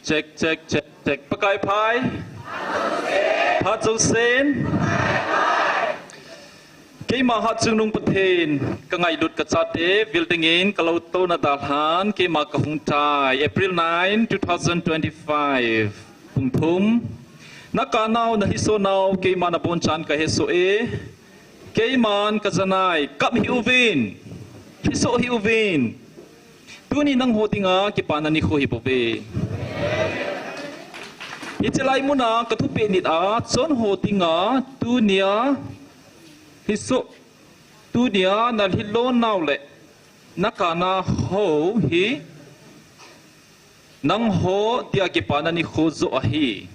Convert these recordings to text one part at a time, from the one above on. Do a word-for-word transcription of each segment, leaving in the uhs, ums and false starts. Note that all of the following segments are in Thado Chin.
Check, check, check, check. Pakai pha. Phat jousen. Keima Hatchungnung Pathen, ka ngailut ka chate vil dingin ka lou touna dalhan, keima ka hung tai, April nine, two thousand twenty-five. Pung thum. Na kanau, na hiso nau, keima na bonchan ka hesoh e. Keiman ka janai, kap hih uvin. Hiso hih uvin. Tuni nangho dinga kipana nikho hi bouve. Hiche lai muna ka thupeh nit a, chon ho dinga tunia hiso, tunia na lhilou nau le na kana ho hi nangho dia kipana nikho joh ahi.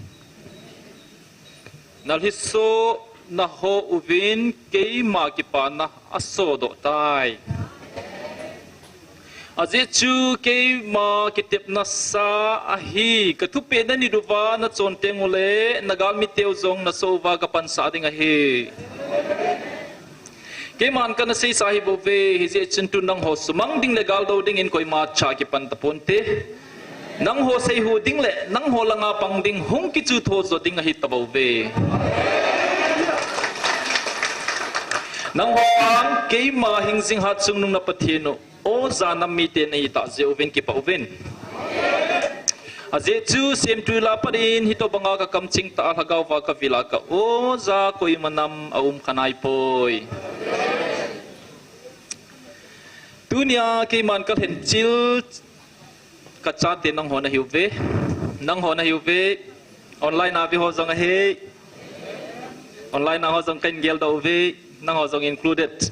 Na lhiso na ho uvin keima kipana asodoh tai. Ajeh chu keima kitepna sa ahi, ka thupeh na nit uva na chon teng ule, na galmi teu jong na so uva ka pansah ding ahi. Keiman kana seisa hi bouve, hijeh chun tun nangho sumang ding le galdou dingin koima cha kipan taponte. Nangho seihu ding le nangho langa pang ding hung kichu tho jo ding ahi tabouve. Nangho ang keima hingjing Hatchungnung na Pathen u, oja nam mite nahi tah jeh uvin kipah uvin. Ajeh chu semtui lah a pat in hitobanga ka kamching tah a lhagao va ka vil a ka oja koima nam aum kha naipoi. Tunia keiman ka lhenchil ka chate nangho nahiuve. Nangho nahiuve. Online a ve ho jong ahi. Online a ho jong ka hin geldoh uve. Nangho jong included.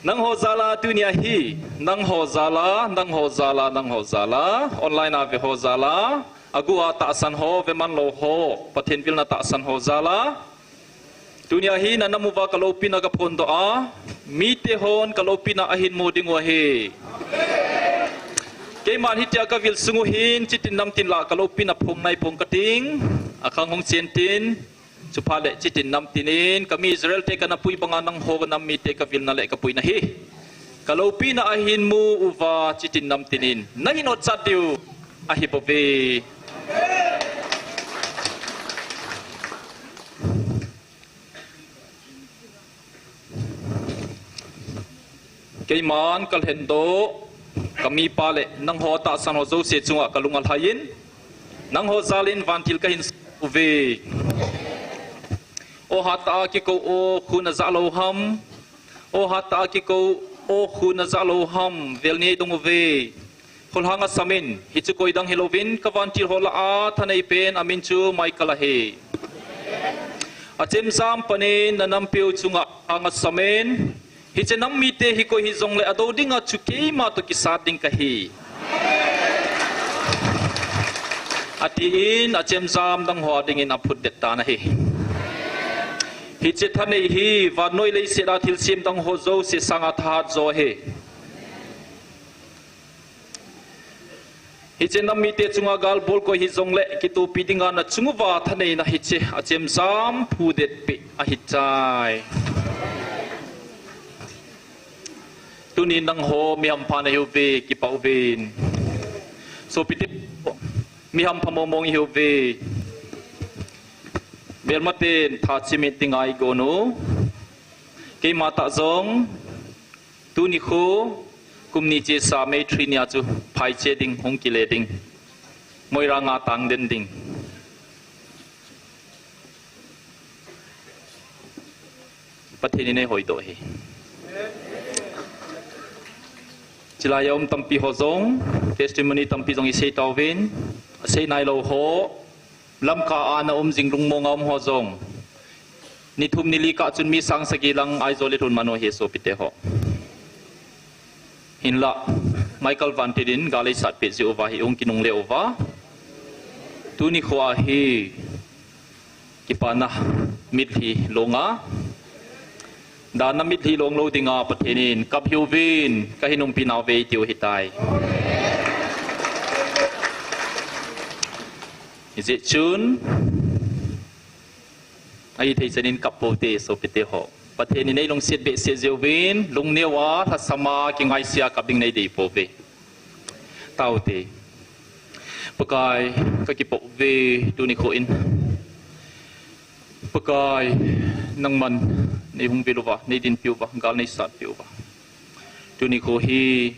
Nangho jal a tunia hi. Nangho jal a, nangho jal a, nangho jal a. Online a ve ho jal a. Agu a tahsan ho, ve man lou ho. Pathen vilna tahsan ho jal a. Tunia hi na nam uva ka loupina ka phondoh a, mite hon ka loupina ahin mu ding u ahi. Keiman hitia ka vil sung u hin, chitin namtin lah ka loupina phong nai phong ka ting, akhang hung chen tin, chuphat le chitin namtin in, ka mi Israel te kana pui banga nangho ka nam mite ka vilna le ka puina hi. Ka loupina ahin mu uva chitin namtin in, na hin otchat diu ahi bouve. Keiman ka lhendoh, ka mipa le nangho tahsan ho jouse chunga ka lung alhai in, nangho jal in vantil ka hin uve. O hat a kikou, o khun a jah lou ham. O hat a kikou, o khun a jah lou ham. Vel nei dong uve. Kholhang asam in, hichu koi dang hilouvin, ka vantil ho lah a thanei pen amin chu Michael ahi. Achemjam panin na nampiu chunga hang asam in, hiche nam mite hi koi hijongle adou dinga chu keima toh kisat ding kahi. Atin, achemjam nangho dingin aphutdet tan ahi. Hiche thanei hi, vannoi leiset a thilsem dang ho jouse sanga thahat jo ahi. Hiche nam mite chunga gal bol koi hijongle kitopi dinga na chung uva thaneina hiche achemjam phudet peh ahitai. Tuni nangho mi hampha nahiuve, kipah uvin. Sopite, mi hampha mong mong ihiuve. Melmaten tha chimit dinga igon u. Keima tah jong, tuni khu, kum ni chesa May three nia chu phaiche ding, hung kile ding. Moirang a tang den ding. Pathen in eihoidoh ahi. Chulai a um tampi ho jong, testimony tampi jong isei tauvin, asei nailou ho, Lamka a na um jing lungmong a um ho jong, ni thum ni li kah chun mi sang sagi lang Aizawl ilhun man u ahi sopite ho. Hinlah, Michael vantil in gal eisat peh jeh uva hi hung kinungle uva. Tuni khoa hi kipana mitlhi long a, dana mitlhi long lou dinga Pathen in kap hiuvin, kahin umpi nauve eitiu ahitai. Hijeh chun, ahithei chan in kap poute sopite ho. Pathen in eilungset behseh jeh uvin, lungneo a, lhasam a, kingaisea kap ding neidei pouve. Taute. Pakai, kakipah uve, tuni nikho in. Pakai, nangman neihung vil uva, neidinpi uva, gal neisatpi uva. Tuni nikho hi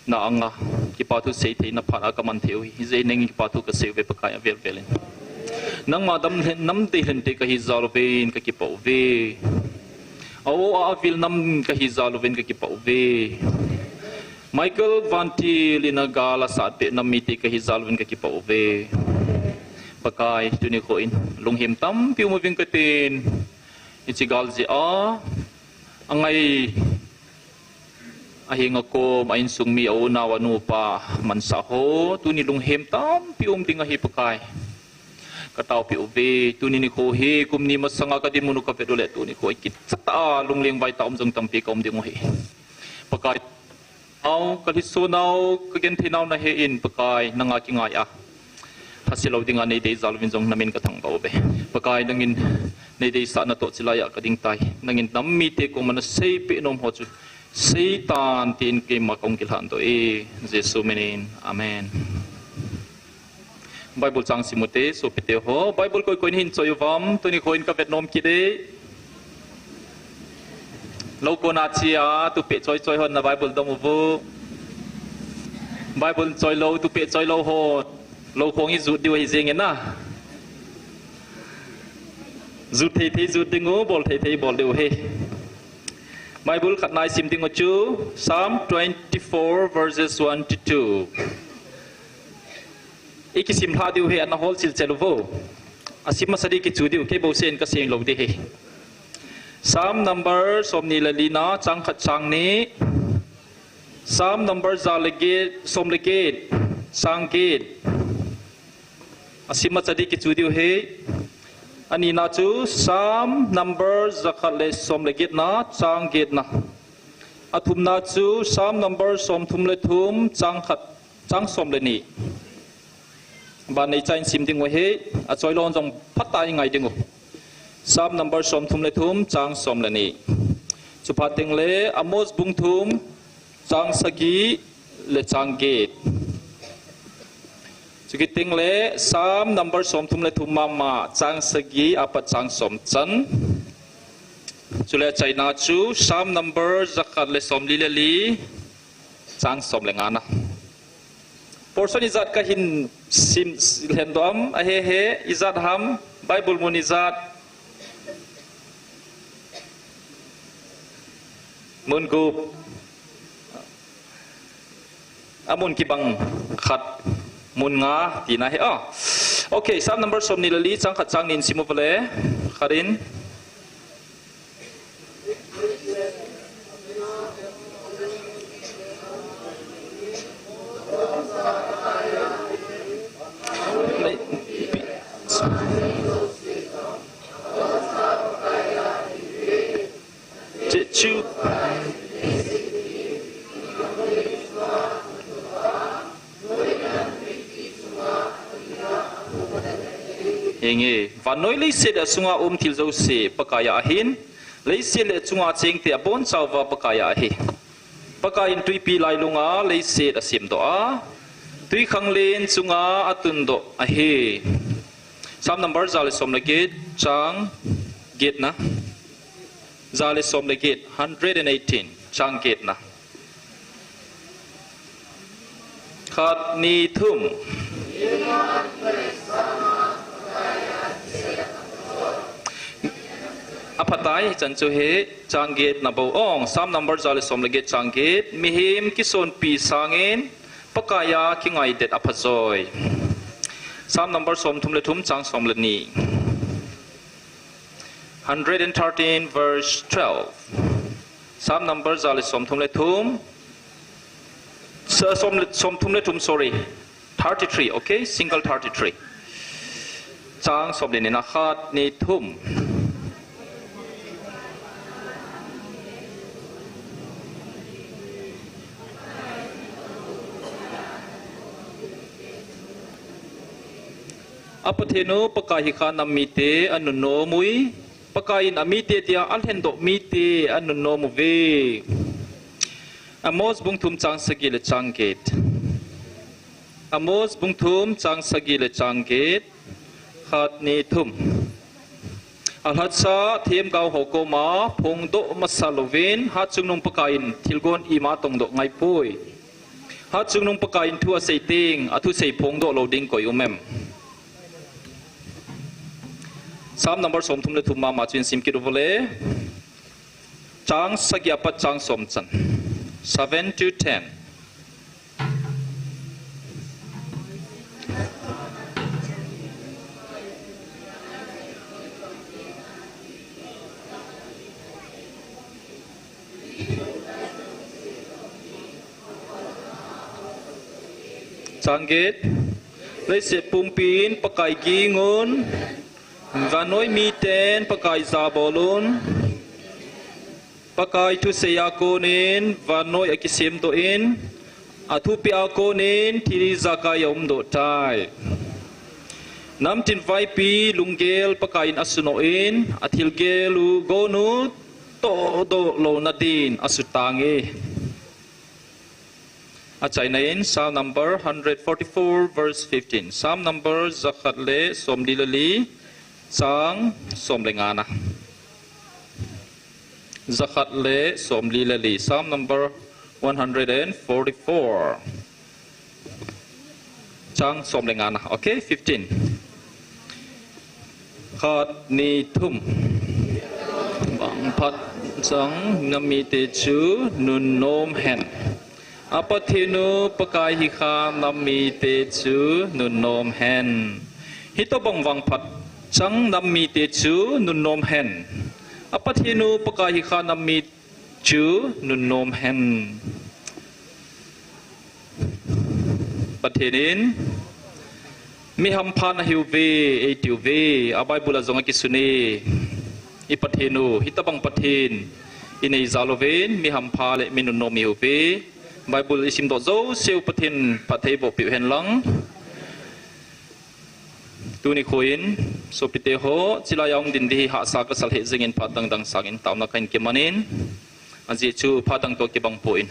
na anga kipa thu seithei na phat a kaman thei u hi. Hijeh in nangin kipa thu kasei uve Pakai avel vel in. Nangma dam lhen, nam dei lhen te kahi jal uvin kakipah uve. A-o a-avil nam kahi jal uvin kakipah uve. Michael Vantil in a gal asatpeh nam mite kahi jal uvin kakipah uve. Pakai, tuni nikho in lunghem tampi um uvin katin. Hiche gal jeh a angai ahinga kom, a insung mi, a unau, anu, apa, mansah ho, tuni lunghem tampi um ding ahi Pakai. Kataopeh uve, tuni nikho hi, kum ni masanga kadinmun u kavet uleh, tuni nikho hi kichat a, lungleng vai tah um jong tampi kaum ding u ahi. Pakai, au, kalhiso nau, kagenthei nau nahe in, Pakai, nanga kingai a. Lhase lou dinga neidei jal uvin jong namin kathangvah uve. Pakai nangin neideisah natoh chilai a kading tai. Nangin nam mite koma naseipeh nom ho chu seitan tin keima kahung kilhan doh e. Jesu minin. Amen. Bible chang sim ute, sopite ho. Bible koi koi nahin choi uvam, tuni nikho in kavet nom kit e. Lou kona chia, tupeh choi choi hon na Bible dong uvo. Bible choi lou, tupeh choi lou hon. Lou khong ijut diu ahi jeng e na. Jut thei thei jut ding u, bol thei thei bol diu ahi. Bible khat na isim ding u chu, Psalm twenty-four verses one to two. Ikisim lha diu ahi, ana hol chil chel uvo. Asim masa di kichu diu, kei bou sen kaseng lou di ahi. Psalm number somni le li na, chang khat chang ni. Psalm number ja le get, som le get, chang get. Asim masa di kichu diu ahi. Ani na chu Psalm number ja khat le som le get na, chang get na. Athum na chu Psalm number som thum le thum, chang khat, chang som le ni. Ban nei cha in sim ding u ahi, achoi lou jong phat a ingai ding u. Psalm number som thum le thum, chang som le ni. Chuphat teng le Amos bung thum, chang sagi le chang get. Chukit teng le Psalm number som thum le thum mama, chang sagi apat chang som chan. Chule achaina chu Psalm number ja khat le som li le li, chang som le nga na. Portion ijat kahin sim lhen doh am, ahe he, ijat ham, Bible mun ijat. Mun gup. Amun kibang khat, mun nga, tina ahi. Ah. Okay, Psalm number som ni le li, chang khat chang ni in sim uva le, khat in. Chu. Henge, vannoi leiset le achunga um thil jouse Pakai a ahin, leiset le achunga chengte abonchauva Pakai a ahi. Pakai in twipi lailunga leiset asemdoh a, twikhanglen chunga atundoh ahi. Psalm number ja le som le get, chang get na. Ja le som le get, hundred and eighteen, chang get na. Khat, ni, thum. Aphatai, chan chu hi, chang get na bou ong, Psalm number ja le som le get, chang get, mihem kisonpi sangin, Pakai a kingai det aphajoi. Psalm number som thum le thum, chang som le ni. Hundred and thirteen verse twelve. Psalm number ja le som thum le thum. Sa-, som le, som thum le thum, sorry. Thirty-three, okay? Single thirty-three. Chang som le ni na, khat, ni, thum. A Pathen u Pakai hi kha nam mite anunnom ui, Pakai in amite dia alhendoh mite anunnom uve. Amos bung thum chang sagi le chang get. Amos bung thum chang sagi le chang get. Khat, ni, thum. Alhatsa themgao ho koma phongdoh masa louvin hatchungnung Pakaiyin thilgon ima tongdoh ngaipoi. Hatchungnung Pakaiyin thu asei teng, athusei phongdoh lou ding koi um em? Psalm number somthum le thum mama chu hin sim kit uvole. Chang sagi apat chang som chan. Seven to ten. Chang get. Leiset pumpin Pakai gingun, vannoi miten Pakai jabolun, Pakai thusei a konin vannoi akisemdoh in, athupeh a konin thil ijakai aumdoh tai. Namtin vaipi lunggel Pakaiyin asunoh in, athilgel u gonu tohdoh louna din asutange. Achaina in Psalm number hundred forty-four, verse fifteen. Psalm number jakhat le somli le li, chang som le ngana. Jakhat le somli le li. Psalm number one hundred and forty-four. Chang som le ngana. Okay, fifteen. Khat, ni, thum. Vangphat chang nam mite chu nunnom hen. A Pathen u Pakai hikha nam mite chu nunnom hen. Hitobang vangphat chang nam mite chu nunnom hen. A Pathen u Pakai hikha nam mi chu nunnom hen. Pathen in mi hampha nahiuve, eitiuve, a Bible a jong akisun e. I Pathen u, hitobang Pathen inei jal uvin, mi hampha le mi nunnom ihiuve. Bible isimdoh jouseu Pathen phattheiboh peh u hen lang. Tuni khoin, sopite ho, chilai a hung din ding hi hahsa kasa lheh jengin phat dangdang sangin taona kahin kimanin, ajeh chu phat dang toh kibang poi.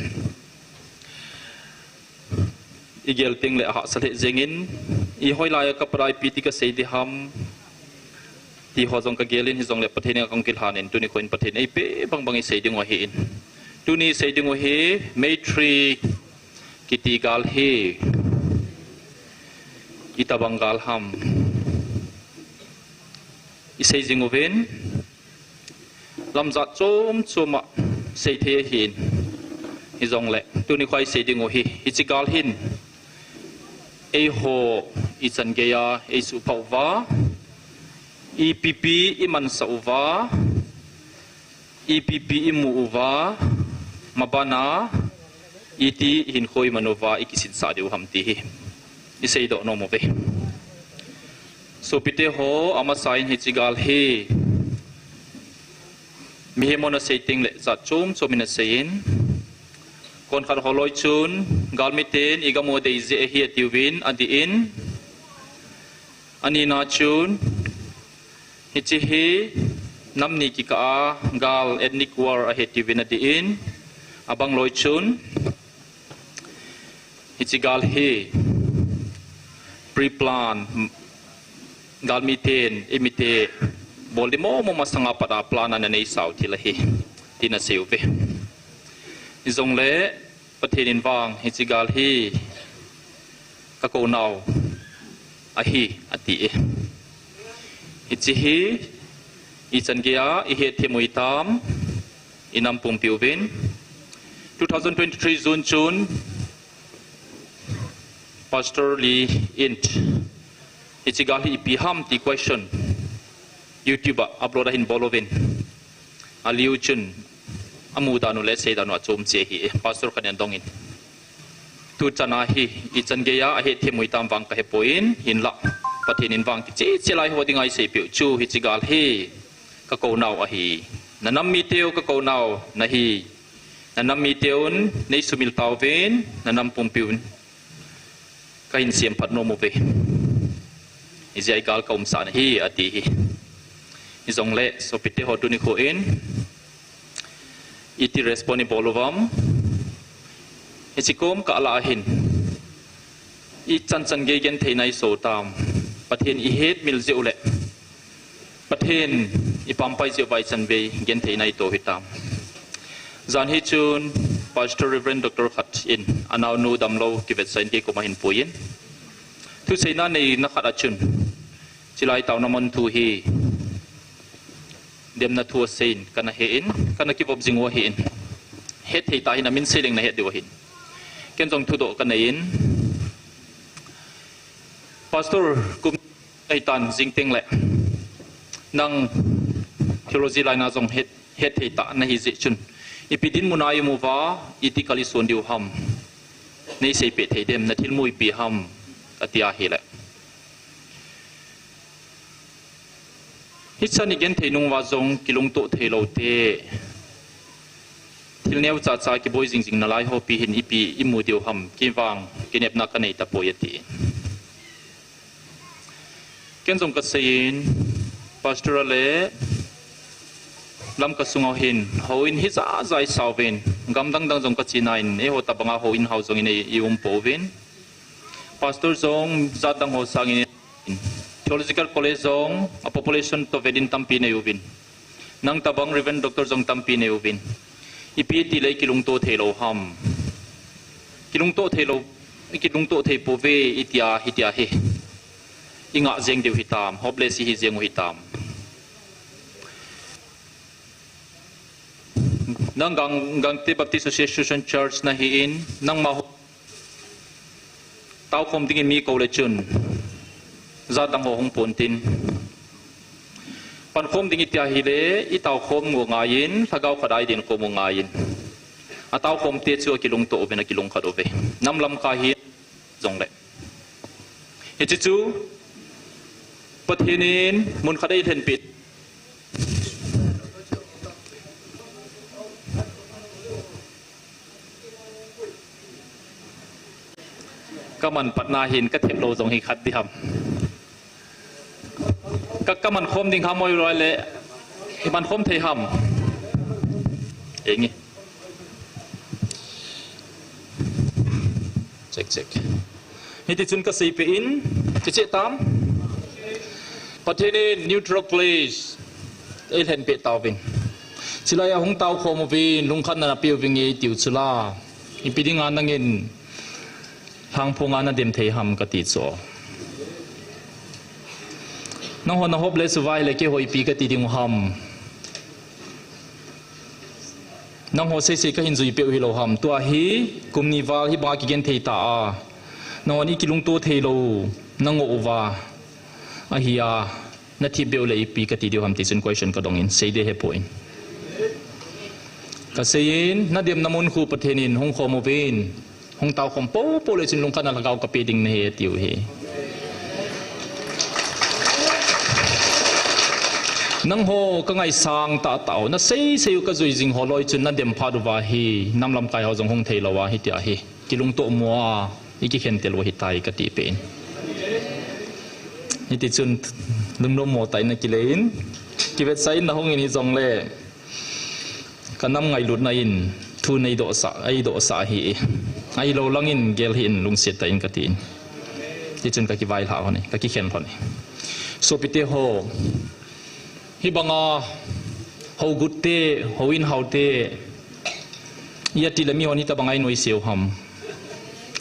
Igel teng le ahahsa lheh jengin, ihoilai a kapat a ipi ti kasei ding ham, ti ho jong kagelin hijongle Pathen in akong kilhanin, tuni khoin Pathen eipeh bangbang isei ding u ahin. Tuni isei ding u hi, May three, kiti gal hi, itobang gal ham, isei jing uvin, lamjat chom chom a seithei ahin, hijongle, tuni khoa isei ding u hi, hiche gal hin, eiho, ichan geiya, eisuhphah uva, ipi pi imansah uva, ipi pi imu uva, mabana, iti ihinkho iman uva, ikisinsah diu ham ti hi, iseidoh nom uve. Sopite ho, amasa in hiche gal hi, mihem hon asei teng le jat chom chom in asei in, konkhat holoi chun, galmiten igam u adei jeh ahi atiuvin, adih in, anina chun, hiche hi, nam ni kikah a, gal ethnic war ahi tiuvin adih in, abangloi chun, hiche gal hi, pre-plan, galmiten, imite, bol ding momo masanga pat a plan ana neisau thil ahi, tin asei uve. Hijongle, Pathen in vang, hiche gal hi, kakounau ahi, ati e. Hiche hi, ichan geiya, ihetthem u hitam, inam pumpi uvin. Two thousand twenty-three June chun, Pastor Lee in, hiche gal hi ipi ham ti question, YouTube a upload ahin bol uvin. Aliu chun, amu dan u le asei dan u achom cheh ahi, Pastor khat in adongin. Tuchan a hi, ichan geiya, ahetthem u hitam vang kahepoi, hinlah, Pathen in vang kicheh cheh lai ho dinga iseipeh u chu, hiche gal hi, kakounau ahi. Nanam miteu kakounau nahi. Nanam miteun neisumil tauvin, nanam pumpiun kahin semphat nom uve. Hijeh a igal kaumsah nahi, ati hi. Hijongle, sopite ho tuni khoin, iti respond ibol uvam. Hiche kom kah lah ahin, I chanchan gei genthei na i so tam. Pathen i hetmil jeh u le Pathen i pampai jeh uva i chanvei genthei na i to hi tam. Jan hi chun Pastor Reverend Doctor khat in anaunu damlou kivetsah in kei koma hin pui in, thuseina neina khat a chun, chilai taona mun thu hi demna thu asei in kana he in, kana kivop jing u ahi in. Hetthei tah hin amin sei leng na het diu ahin. Ken jong thudoh ka nei in, Pastor, kum ahi tan jing teng le nang theology line a jong het, hetthei tah na hi jeh chun, ipi dinmun a i um uva, iti kal i son diu ham? Nei seipeh thei dem, na thilmu ipi ham? Ka ti ahi le, hichan i genthei nung uva jong kilungto thei lou te, thil neo chacha kiboi jingjing nalai ho pi hin ipi i mu diu ham? Kei vang kinepna ka nei tapoi, a ti in. Ken jong ka sei in, Pastor a le Lamka sung a hin houin hi jaja i sa uvin, gam dang dang jong ka che na in, eiho tabang a houin hao jong in ei, i um pouvin. Pastor jong jat dang ho sang in, Theological College jong a population to vet in tampi nei uvin. Nang tabang Reverend Doctor jong tampi nei uvin. Ipi ti le i kilungto thei lou ham? Kilungto thei lou, i kilungto thei pouve i ti a, hitia hi i ngah jeng diu hi tam, hopeless i hi jeng u hi tam. Nang Gang-, Gangte Baptist Association Church na hi in, nangma ho tao khom ding in mi kou le chun, jat dang ho hung pon tin. Pan khom ding i ti a hi le, i tao khom u ngai in, lhagao khat a i din khom u ngai in. A tao khom te chu a kilungto uvin, a kilungkhat uve. Nam Lamka hi jong le. Hiche chu Pathen in mun khat ei lhenpi. Ka man patna hin ka thep lou jong hi khat di ham. Ka, ka man khom ding ham oi loi le, i man khom thei ham. Engi. Check, check. Hiti chun ka seipeh in, che che tam. Pathen in neutral place ei lhenpeh tauvin. Chulai a hung tao khom uvin, lungkhatna na pe uvin nge i tiu chula. Ipi dinga nangin lhangphong a na dem thei ham ka ti chu. Nangho na hopeless uva hi le keiho ipi ka ti ding u ham. Nangho seisei ka hin jui peh u hi lou ham. Tua hi kum ni val hi banga kigen thei ta a. Nangho i kilungto thei lou, na ngoh uva. Ahi a, na thip beh u le ipi ka ti diu ham ti chun question ka dong in, sei de he poi. Ka sei in, na dem na mun khu Pathen in hung khom uvin. Hung tao khom popo le chun lungkhatna lhagao ka pe ding nahi, a tiu hi. Nangho ka ngaisang tahtah u, na seisei u ka jui jing ho loi chun na dem phat uva hi, nam lamkai ho jong hung thei lou a, hitia hi. Kilungto mo a, i kikhen tel u ahitai ka ti peh in. Hiti chun, lungnom mo tah in na kile in, kivetsah in na hung in hi jong le. Ka nam ngailutna in thu nei dohsah, ei dohsah ahi. Ahilou lang in gel hih in lungset tah in ka ti in. Tichun ka kivailhah lhon e, ka kikhen lhon e. Sopite ho, hibanga hougut te, houin hao te, i ati le mihon hitabang a i nuisat u ham.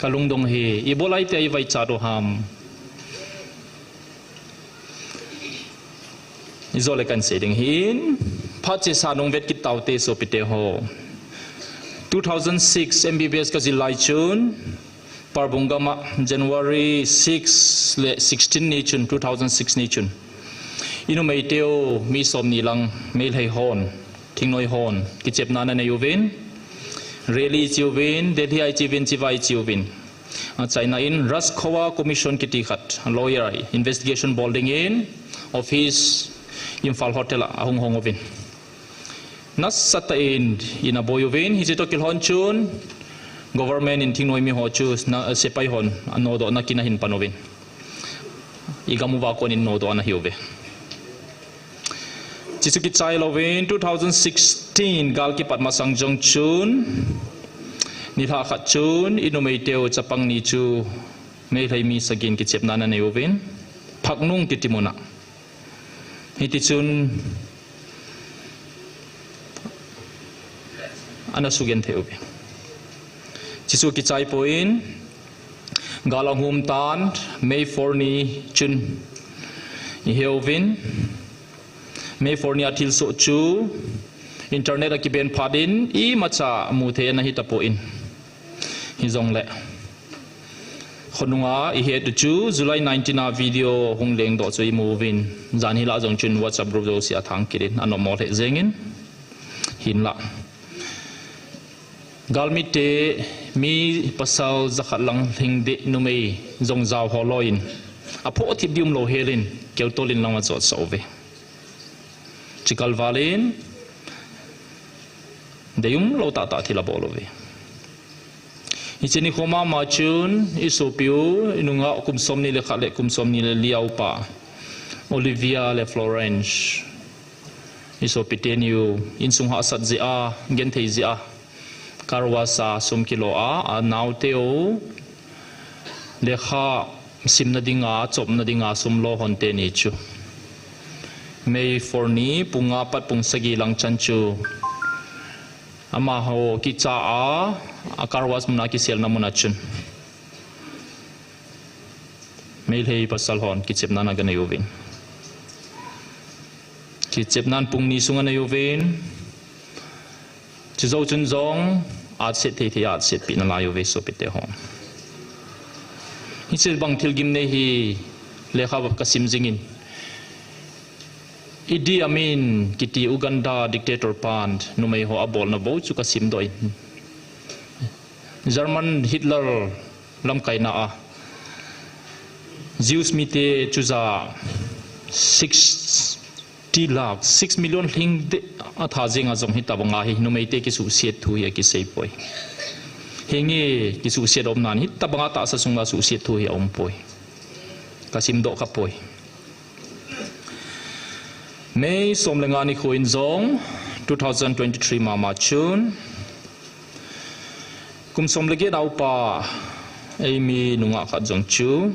Ka lungdong hi, i bolai te i vaichat u ham. Ijole kan sei ding hin, phat chesa nung vet kit taute sopite ho. Two thousand six M B B S ka jil lai chun, Parbung gama January six le sixteen ni chun, two thousand six ni chun. I numeiteu mi somni lang Meitei hon, thingnoi hon, kichepna ana nei uvin, rally i chi uvin, Delhi a i chi uvin, chiva i chi uvin. Achaina in Raj Khowa Commission kiti khat, lawyer, investigation bol dingin office Imphal Hotel a ahung hong uvin. Nasatah in ina boi uvin, hiche toh kilhon chun government in thingnoi mi ho chu na, sepai hon anodoh na kin ahin pan uvin. I gam uva kon in nodoh ana hi uve. Chuchu kichai louvin two thousand sixteen gal kipat masang jong chun, nilhah khat chun i numeiteu chapang ni chu Meitei mi sagi in kichepna ana nei uvin, Phaknung kiti mun a. Hiti chun ana sugenthei uve. Chuchu kichai poi, gal ahung um tan, May four ni chun ihe uvin, May four ni a thilsoh chu internet a kiban phat in imacha mu thei ana hi tapoi. Hijongle khonunga ihet u chu July nineteen a video hung lengdoh chu imu uvin. Jan hilah jong chun WhatsApp group jouse a thang kit in ana mo lheh jeng in. Hinlah galmite mi pasal jakhat lang lhing deh, numei jong jao ho loi in, aphoh thip ding umlou hel in, keutol in lang ajotsah uve. Chikal val in deium lou tahtah thil abol uve. Hiche nikho mama chun isopiu, inunga kum somni le khat le kum somni le li a upa Olivia le Florence, isopi teniu insung hahsat jeh a, genthei jeh a, car wash a sum kilo a, anaoteu lekha simna dinga, chopna dinga sum lo hon teni chu May four ni pung nga pat pung sagi lang chan chu amaho kicha a, a car wash muna kiselna muna chun Meitei pasal hon kichepna ana ganei uvin. Kichepnan pung ni sunga nei uvin. Chujou chun jong atset thei thei atset pi nalai uve sopite ho. Hiche bang thil gimnei hi lekha kasim jingin, Idi Amin kiti Uganda dictator pan numei ho abolna bou chu kasimdoh in, German Hitler lamkaina a Jews mite chuja sixty lakh, six million lhing deh atha jenga jong hitabanga hi numeite kisuhsiat thu hi akisei poi. Hinge kisuhsiat umnan hitabanga tahsa sunga suhsiat thu hi aumpoi. Kasimdoh khapoi. May som le nga nikho in jong two thousand twenty-three mama chun kum som le get a upa eimi nungah khat jong chu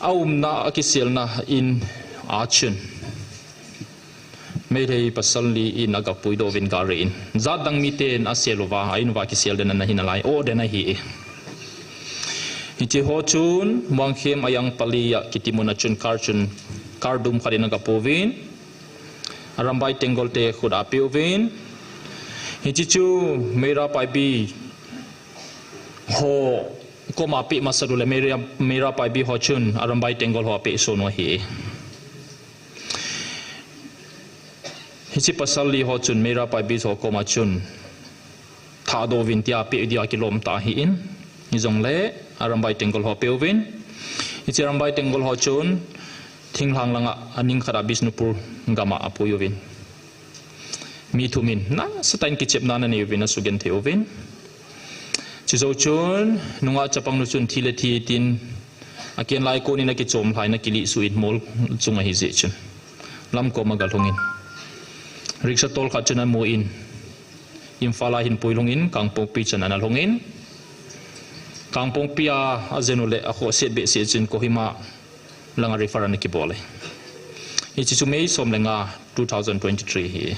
aumna akiselna in a chun Meitei pasal li in agapuidoh uvin gari in. Jat dang miten asel uva, a in uva kisel den ana hi nalai, o den ahi e. Hiche ho chun Muangkhem Ayangpali a kiti muna chun car chun, car dum khat in agapouvin, Arambai Tenggol te khut a apeuvin. Hiche chu Meira Paibi ho koma apeh masa uleh Meira, Meira Paibi ho chun Arambai Tenggol ho apeh son u ahi e. Hiche pasal li ho chun Meira Paibi ho koma chun thahdoh uvin tia apeh dia kilom tah ahin, hijongle Arambai Tenggol ho apeuvin. Hiche Arambai Tenggol ho chun thinglhang langa aning khat a Bishnupur gama apuiuvin, mi thum in nasatah in kichepna ana neiuvin, asugenthei uvin. Chujou chun nungah chapang nu chun thi le thi tin aken lai kon in akichom lhai in akilih suh in mol chung ahi jeh chun lamkom agalhung in, rickshaw tol khat chun amu in, Imphal a ahin puilhung in Kangpokpi chan ana lhung in, Kangpokpi a ajen uleh akhohset behseh chun Kohima langa refer ana kibol e. Hiche chu May som le nga two thousand twenty-three hi.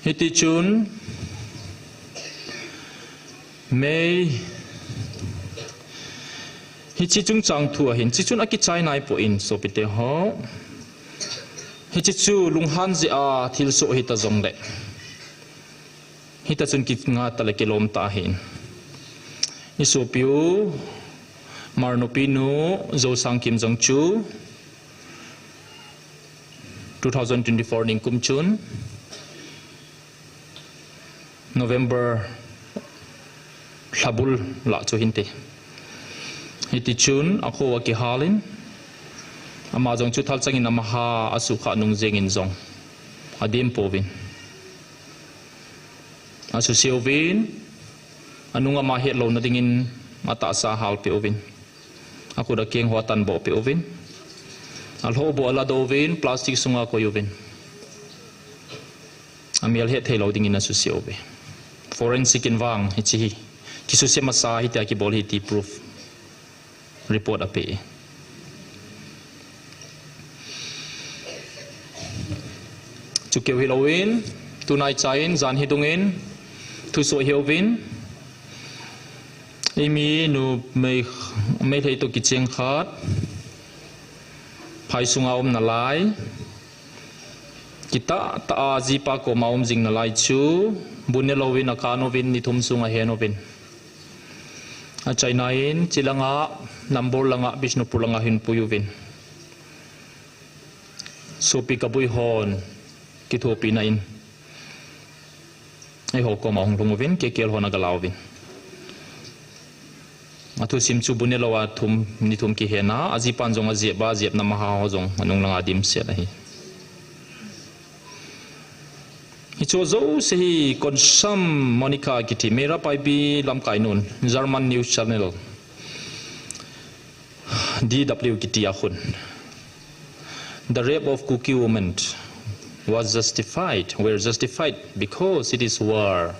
Hiti chun May, hiche chungchang thu ahin, hiche chun akichai naipoi sopite ho. Hiche chu lunghan jeh a thilsoh hita jongleh hita chun kinga tah le kilom tah ahin. Isopiu Marnopinu Jousangkim jong chu two thousand twenty-four ningkum chun November lhabul lah chu hinte. Hiti chun akho akihal in, ama jong chu thalchang in amaha asuhkhah nung jeng in jong adem pouvin, asuse uvin, anung ama hetlouna dingin atahsa ahalpeh uvin, akhut akeng ho atanbohpeh uvin, alhohbou aladoh uvin, plastic sunga akoiuvin, amel hettheilou dingin asuse uve. Forensic in vang hiche hi kisuse masa hitia kibol hi ti proof report ape. Chukeu hilouvin, tunai chain, jan hi dungin, thusoh hiuvin, eimi numei, Meitei toh kicheng khat, phai sunga um nalai, kitah tah a jipa koma um jing nalai chu, bu nelouvin akan uvin, ni thum sung ahen uvin. Achaina in, chilanga, Nambol langa, Bishnupur langa hin pui uvin. Sopi kabui hon, kithopina in. Eiho koma hung lhung uvin, K K L hon agala uvin. Athusim chu bu nelou a thum, ni thum kihena, ajipan jong ajep a, ajepna maha ho jong, anung langa dimset ahi. Hiche jouse hi Konsam Monica kiti Meira Paibi lamkai nun, German News Channel, D W kiti a khun. The rape of Kuki women was justified, were justified because it is war.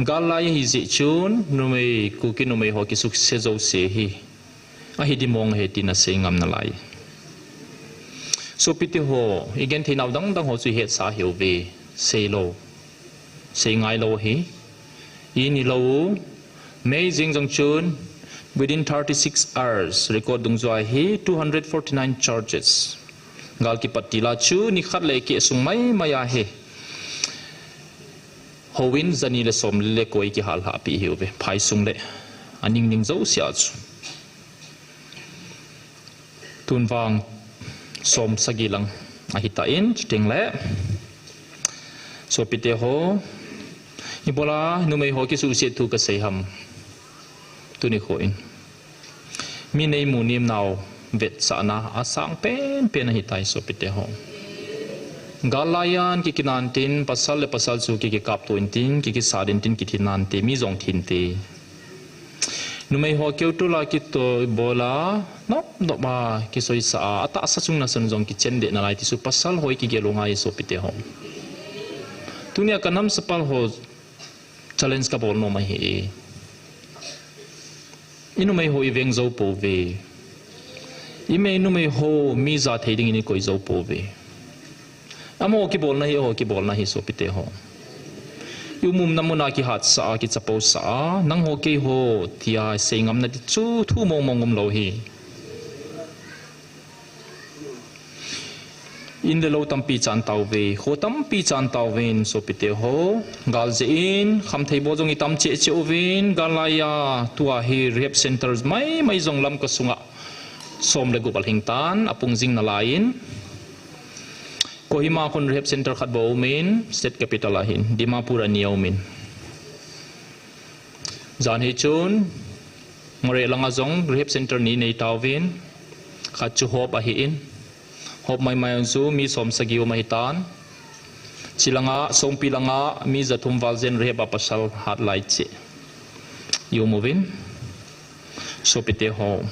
Gal lai ahi jeh chun, numei, Kuki numei ho kisuse jouse hi ahi dimong ahi tina sei ngam nalai. Sopite ho, igenthei nau dang dang ho chu ihetsah hiuve, seilou, seingailou ahi. Inilou, May jing jong chun, within thirty-six hours, record dungjui a hi two hundred forty-nine charges. Gal kipat tila chu nikhat le keh sung maimai ahi. Houin jani le somli le koi kihal lhahpi hiuve, phai sung le aning ning jouse a chu. Tun vang som sagi lang ahitan, chuteng le sopite ho, ibola numei ho kisuhset thu kasei ham? Tuni kho in mi neimu nem nau vetsahna asang penpen ahitai sopite ho. Gal laiyan kikinan tin, pasal le pasal chu kikikapto intin, kikisat intin, kithi nante, mi jong thinte. Numei ho keutol a kitoh bola, nop nop a kisoisah a, atahsa chung nasan jong kichen deh nalai ti chu pasal ho ikigel u ngai sopite ho. Tunia kanam sapal ho challenge kabol nom ahi. Inumei ho iveng jou pouve. Imei numei ho mi ja thei dingin ikoi jou pouve. Amaho kibolna hi, eiho kibolna hi sopite ho. Iumumna muna kihatsah a, kichapousah a, nangho keiho tia sei ngam nati chu thu mong mong umlou hi. In le lou tampi chan tauve, kho tampi chan tauvin sopite ho. Gal jeh in khamthei bou jong itam cheh cheh uvin, gal laiya tua hi rehab centre maimai jong Lamka sunga som le gup alhing tan, apung jing nalaiyin. Kohima khun rehab centre khat bou aumin, state capital a hin, Dimapur a ni aumin. Jan hi chun, Moreh langa jong rehab centre ni nei tauvin, khat chu Hope ahin, Hope maimai a chu mi som sagi um ahitan. Chulanga, Songpi langa mi jathum val jen rehab a pasal hat lai cheh i um uvin. Sopite ho,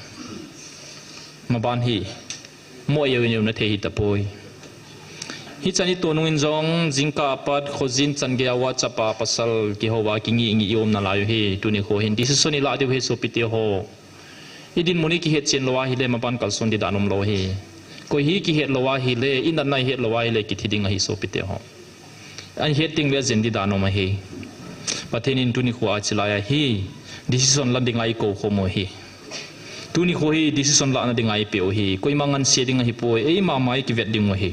maban hi mo ieu in ieu na thei hitapoi. Hichan itoh nungin jong jingkah apat khojin chan geiya WhatsApp a pasal kihouva kingi ngi i um nalai u hi, tuni kho hin decision ilah diu hi sopite ho. Idinmun i kihetchen lou ahile maban kalson di dan umlou hi. Koi hi kihet lou ahile, inatna ihet lou ahile kithi ding ahi sopite ho. Ahet ding le ajen di dan um ahi. Pathen in tuni kho a chulaiya hi decision la dinga ikou khom u hi. Tuni kho hi decision lahna dinga ipeh u hi. Koima nganse ding ahipoi, eima ma i kivet ding u hi.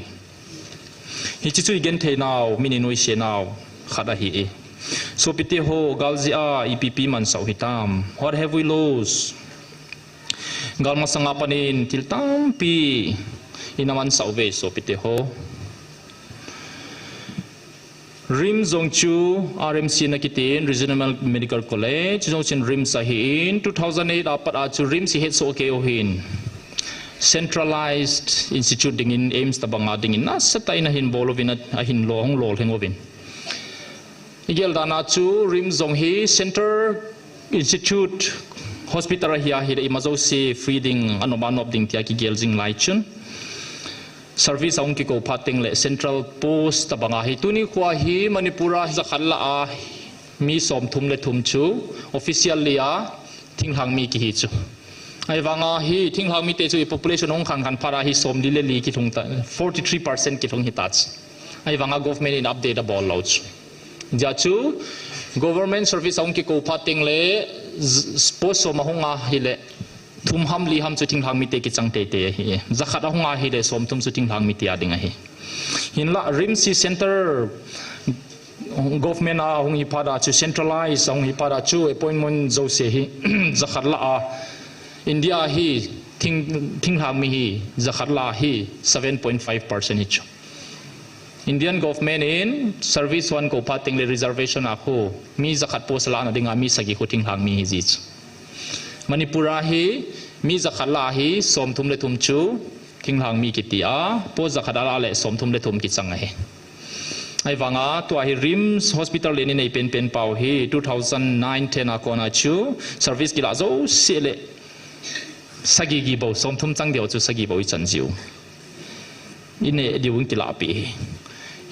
Hiche chu igenthei nau, min inuisat nau khat ahi e. Sopite ho, gal jeh a ipi ipi imansah u hitam? What have we lost? Gal masanga panin thil tampi ina mansah uve sopite ho. RIMS jong chu R M C na kitin, Regional Medical College, jong chun RIMS ahin, two thousand eight apat a chu RIMS ihetsoh kei u hin. Centralized institute dingin, AIIMS tabanga dingin nasatah in ahin bol uvin, ahin lo, hung lolhing uvin. Igel dan a chu RIMS jong hi Centre Institute Hospital ahi ahile ima jouse free ding, anop anop ding tia kigel jing lai chun. Service ahung kikou phat teng le Central Post tabanga hi tuni kho hi Manipur a jakhat lah a mi somthum le thum chu officially a thinglhang mi kihi chu. Ahivanga hi thinglhang mite chu i population hung khan khan phat a hi somli le li kilhung ta, forty-three percent kilhung hita chu. Ahivanga government in update abol lou chu. Hijeh chu government service a hung kikou phat teng le z-, post som ahung a hile thum ham li ham chu thinglhang mite kichang teitei ahi. Jakhat ahung a hile somthum chu thinglhang mite a ding ahi. Hinla RIMS hi centre government a hung hi phat a chu, centralize a hung hi phat a chu appointment jouse hi jakhat lah a, India hi thing, thinglhang mi hi jakhat lah a hi seven point five percent hi chu. Indian government in service hung kou phat teng le reservation a khu mi jakhat post alahna dinga mi sagi khu thinglhang mi hi ji chu. Manipur a hi mi jakhat lah a hi somthum le thum chu thinglhang mi kiti a, post jakhat alah le somthum le thum kichang ahi. Ahivanga tua hi RIMS hospital le inei penpen pau hi two thousand nine ten a kona chu service kilah jouse le sagi gi bou, somthum chang diu chu sagi bou ichan jiu. Inei diu in kilah pi hi.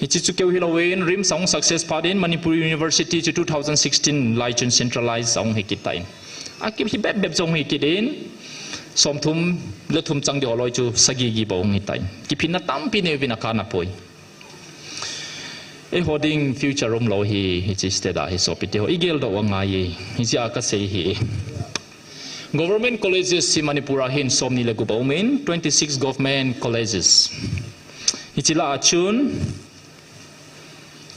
Hiche chu keu hilouvin RIMS a hung success phat in Manipur University chu two thousand sixteen lai chun centralize a hung hi kit tan. Akihi bep bep jong hi kit in somthum le thum chang diu loi chu sagi gi bou hung hi tan. Kiphinna tampi nei uvin akana poi. Eiho ding future umlou hi, hiche state a hi sopite ho. Igel doh angai e, hijeh a kasei hi. Government colleges hi Manipur a hin somni le gup aumin, twenty-six government colleges. Hiche lah a chun,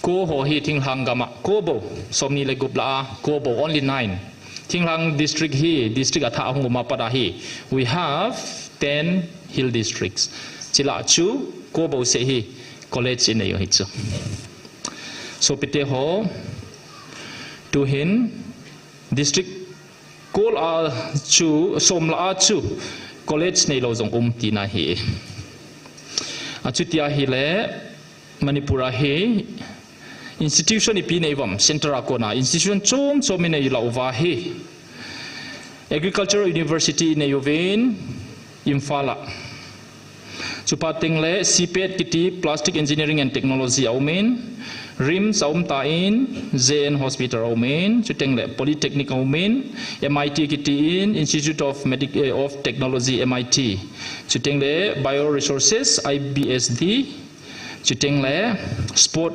ko ho hi thinglhang gam a, ko bou, somni le gup lah a, ko bou, only nine. Thinglhang district hi, district athah ahung um a pat a hi, we have ten hill districts. Hiche lah a chu, ko bou seh hi, college inei u hi chu. Sopite ho, tuhin district ko lah a chu, som lah a chu, college neilou jong um tina hi. Achuti ahile, Manipur a hi institution ipi nei uvem, centre a kona institution chom chom inei lah uva hi. Agricultural University inei uvin, Imphal a. Chuphat teng le CPET kiti Plastic Engineering and Technology aumin, RIMS aum tan, JN Hospital aumin, chuteng le Polytechnic aumin, MIT kiti in, Institute of Medic-, eh, of Technology, MIT. Chuteng le Bioresources, IBSD. Chuteng le Sport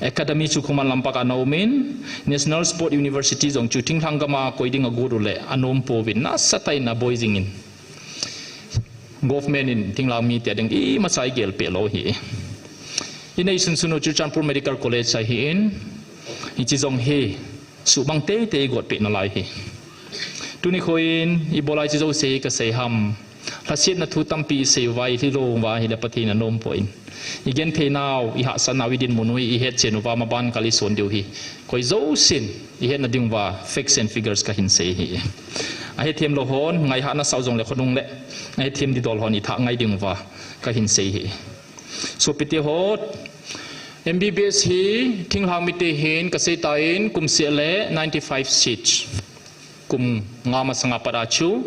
Academy chu Khuman Lampak a ana umin, National Sport University jong chu thinglhang gam a koi ding agot u le anom pouvin nasatah in aboi jingin. Government in thinglhang mite a ding imacha igel peh lou hi. Inei sunsun u Churachandpur Medical College ahin, hiche jong hi suhmang teitei igot peh nalai hi. Tuni khoin ibola hiche jouse hi kasei ham. Lhasetna thu tampi isei uva, ilhi lou uva ahile Pathen in anom poi. Igenthei nau, ihahsat nau, idinmun u, ihetchen uva maban kal ison diu hi. Koi jousen ihetna ding uva facts and figures kahin sei hi. Ahethem lou hon, ngaihah nasah u jong le khonung le, ahethem didol hon ithah ngai ding uva kahin sei hi. Sopite ho, MBBS hi thinglhang mite hin kasei tan kum seh le ninety-five seats. Kum nga masanga pat a chu,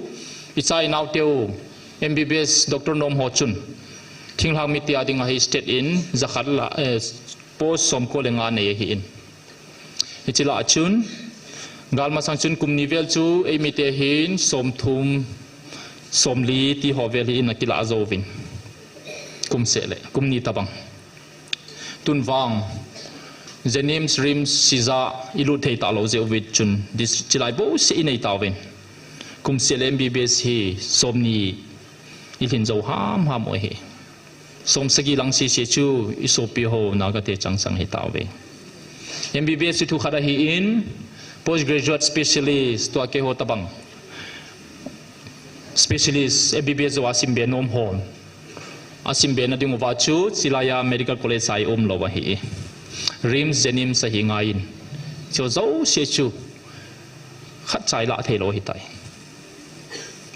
icha inaoteu MBBS doctor nom ho chun thinglhang mite a dinga hi state in jakhat lah, eh, post somko le nga nei ahin. Hiche lah a chun, galmasang chun kum ni vel chu eimite hin somthum, somli ti ho vel hi in akilah jouvin. Kum seh le, kum ni tabang. Tun vang, JNIMS, RIMS, CISA, ilut thei talou jeh uvin chun, dis-, chilai bouseh inei tauvin. Kum seh le MBBS hi somni ilhin jou ham ham u ahi. Som sagi lang sese chu isopi ho Naga te changsang hitauve. MBBS chu thu khat ahin, postgraduate specialist tua keiho tabang specialist, MBBS jou a simbe nom hon asimbe na ding uva chu chilai a medical college a ium lou ahi. RIMS, JNIMS ahi ngaiyin. Chu jouse chu khat cha ilah thei lou ahitai.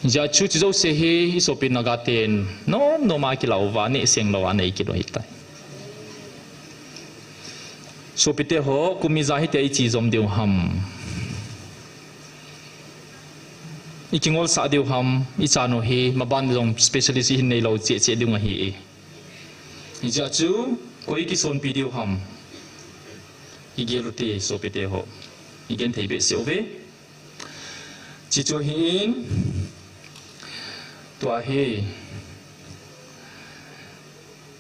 Hijeh chun chu jouse hi isopi Naga ten nom nom a kilah uva, nehseng lou a nei kit u ahitai. Sopite ho, kum ijat hitia iche jom diu ham? Ikingolsah diu ham? Ichan u hi maban jong specialist ihin neilou cheh cheh ding ahi. Hijeh chun koi kisonpi diu ham? Igel u hite sopite ho. I genthei behseh uve. Chuche chu ahin, tua hi,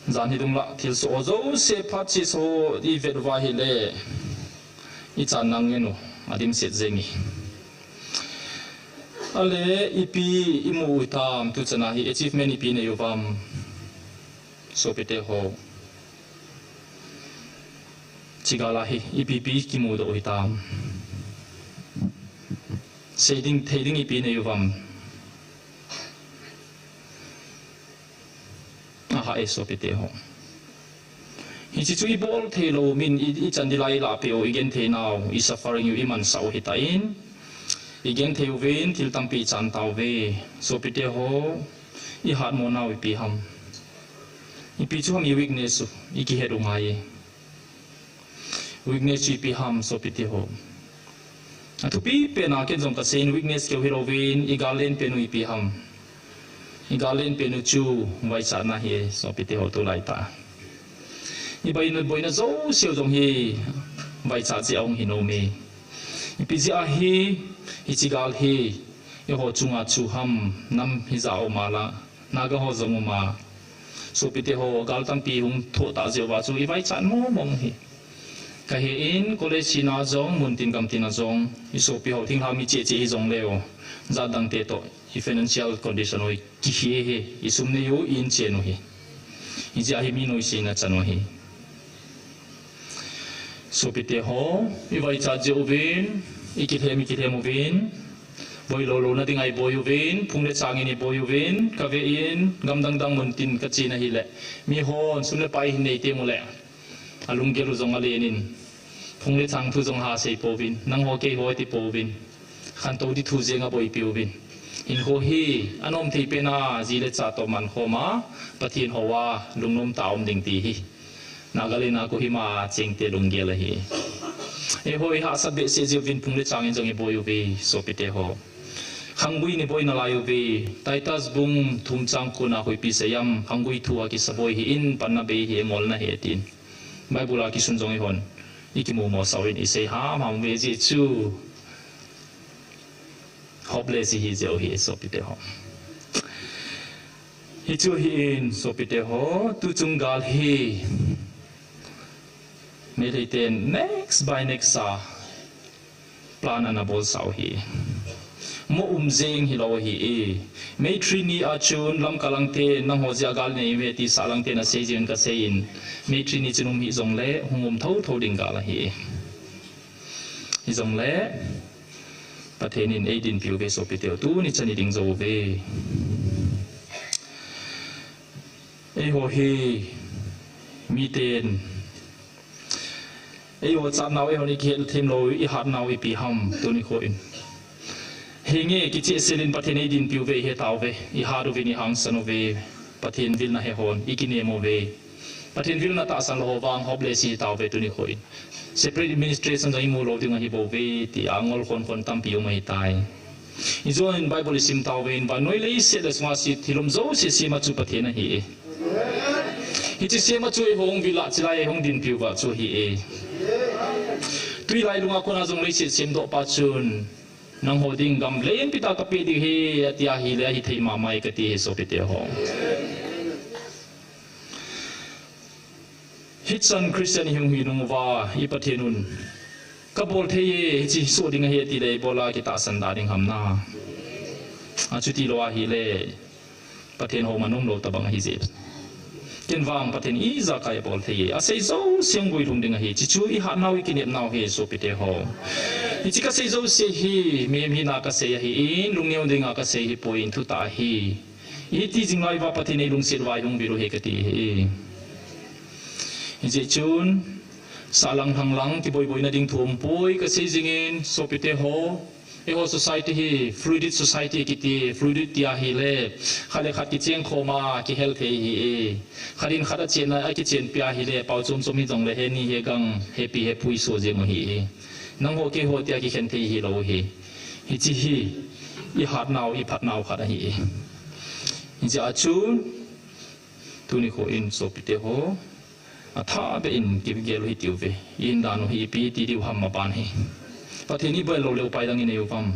jan hi dungla thilsoh ho jouse phat chuche ho i vet uva ahile, i chan nang ngen u, adimset jeng e. Ale, ipi i mu u hitam, tu chan a hi achievement ipi nei uvam, sopite ho. Chuche gal a hi, ipi ipi kimudoh u hitam. Sei ding, thei ding ipi nei uvam. Aha e sopite ho. Hiche chu i bol thei lou, min i, i chan ding lai i lah peh u, i genthei nau, i suffering u, i mansah u hitan. I genthei uvin, thil tampi i chan tauve. Sopite ho, i hatmo nau ipi ham. Ipi chu ham i weakness u, i kihet u ngai e. Weakness chu ipi ham sopite ho. Athupi pen a ken jong kasei in weakness keu hilouvin i gal len pen u ipi ham. I gal len pen u chu vaichatna ahi sopite ho tulai tah. I boina, boina jouse u jong hi vaichat jeh a hung hi nom e. Ipi jeh a hi, hiche gal hi, eiho chunga chu ham, nam hija um a la. Naga ho jong um a. Sopite ho, gal tampi hung thoh tah jeh uva chu i vaichat mong mong hi. Kahe in college sina jong, muntin gamtin a jong, i sopi ho thinglhang mi cheh cheh hijongleu, jat dang te toh, i financial condition u hi kihe hi, i sum nei u, i in chen u hi. Hijeh a hi mi noise in achan u hi. Sopite ho, i vaichat jeh uvin, i kilhem, i kilhem uvin, boi lou louna ding a i boi uvin, phung le chang in i boi uvin, kave in, gam dang dang muntin kache na hile, mi hon sum le pai hin nei teng ule, alunggel u jong alen in, phung le chang thu jong ha sei pouvin, nangho keiho ti pouvin, khantou di thu jeng a boipi uvin. Hinkho hi, anom thei pen a, ji le cha toh man khom a, Pathen hou a, lungnom tah a um ding ti hi. Nagaland a Kohima chengte lunggel ahi. Eiho i hahsat behseh jeh uvin phung le chang in jong i boi uve, sopite ho. Khanggui in i boi nalai uve. Titus bung thum chang ko na hoipi seiyam, khanggui thu a kisaboi hi in, panna bei hi, ngolna hi atin. Bible a kisun jong i hon, i kimu mo sau in i sei ham ham ve jeh chu. Hopeless ihi jeh u hi sopite ho. Hichu hi in sopite ho, tuchung gal hi. Meitei ten next by next a plan ana bolsah u hi. Mo um jeng hilou ahi e. May three ni a chun Lamka lang te nangho jeh a gal nei uve ti Sahlang ten asei jeh in kasei in. May three ni chun um hijongle hung um thotho ding gal ahi e. Hijongle Pathen in eidinpi uve sopite ho, tuni chan i ding jou uve. Eiho hi miten, eiho chatnau, eihon i kihet them lou, i hatnau ipi ham tuni kho in. Hinge kichehsel in Pathen eidinpi uve, i he tauve, i hat uvin i hangsan uve, Pathen vilna he hon, i kinem uve. Pathen vilna tahsan lou ho vang hopeless i tauve tuni kho in. Separate administration jong i mu lou ding ahi bouve, tia ngol khon khon tampi um ahitai. Ijeh inem Bible i sim tauve in, vannoi leiset le sunga thil um jouse sema chu Pathen ahi e. Hiche sema chu eihon vil a, chulai eihon dinpiu va chu ahi e. Tulai lunga kona jong leiset semdoh pa chun, nangho ding gam lenpi tah kapeh ding ahi, ati ahile, ahithei mama e kati ahi sopite ho. Hichan Christian ihung hi nung uva, i Pathen un, kabol thei e, hiche soh ding ahi, atile ibola kitahsan da ding ham na. Achuti lou ahile, Pathen hou man umlou tabang ahi jeh. Ken vang Pathen ijakai abol thei e, asei jouse hung guilhung ding ahi, hiche chu i hatnau i kinepnau ahi sopite ho. Hiche kasei jouse hi, mihem hina kasei ahin, lungneo dinga kasei ahipoi, thutah ahi. Iti jing lai uva Pathen in eilungset uva eihung vil u ahi kati ahi. Hijeh chun, sahlang lhanglang kiboiboina ding thu umpoi kasei jingin, sopite ho, eiho society hi fluid society kiti, fluid ti ahile, khat le khat kicheng khoma kihel thei ahi e. Khat in khat achenna, akichenpi ahile, pao chom chom hijongle, heni hegang, hepi hepui so jeng u ahi e. Nangho keiho tia kikhen thei hilou ahi. Hiche hi, i hatnau, i phatnau khat ahi e. Hijeh a chu, tuni kho in sopite ho, athahbeh in kigel u hitiuve. I hindan u hi ipi ti diu ham aban hi. Pathen ibol lou le upai dang inei uvem?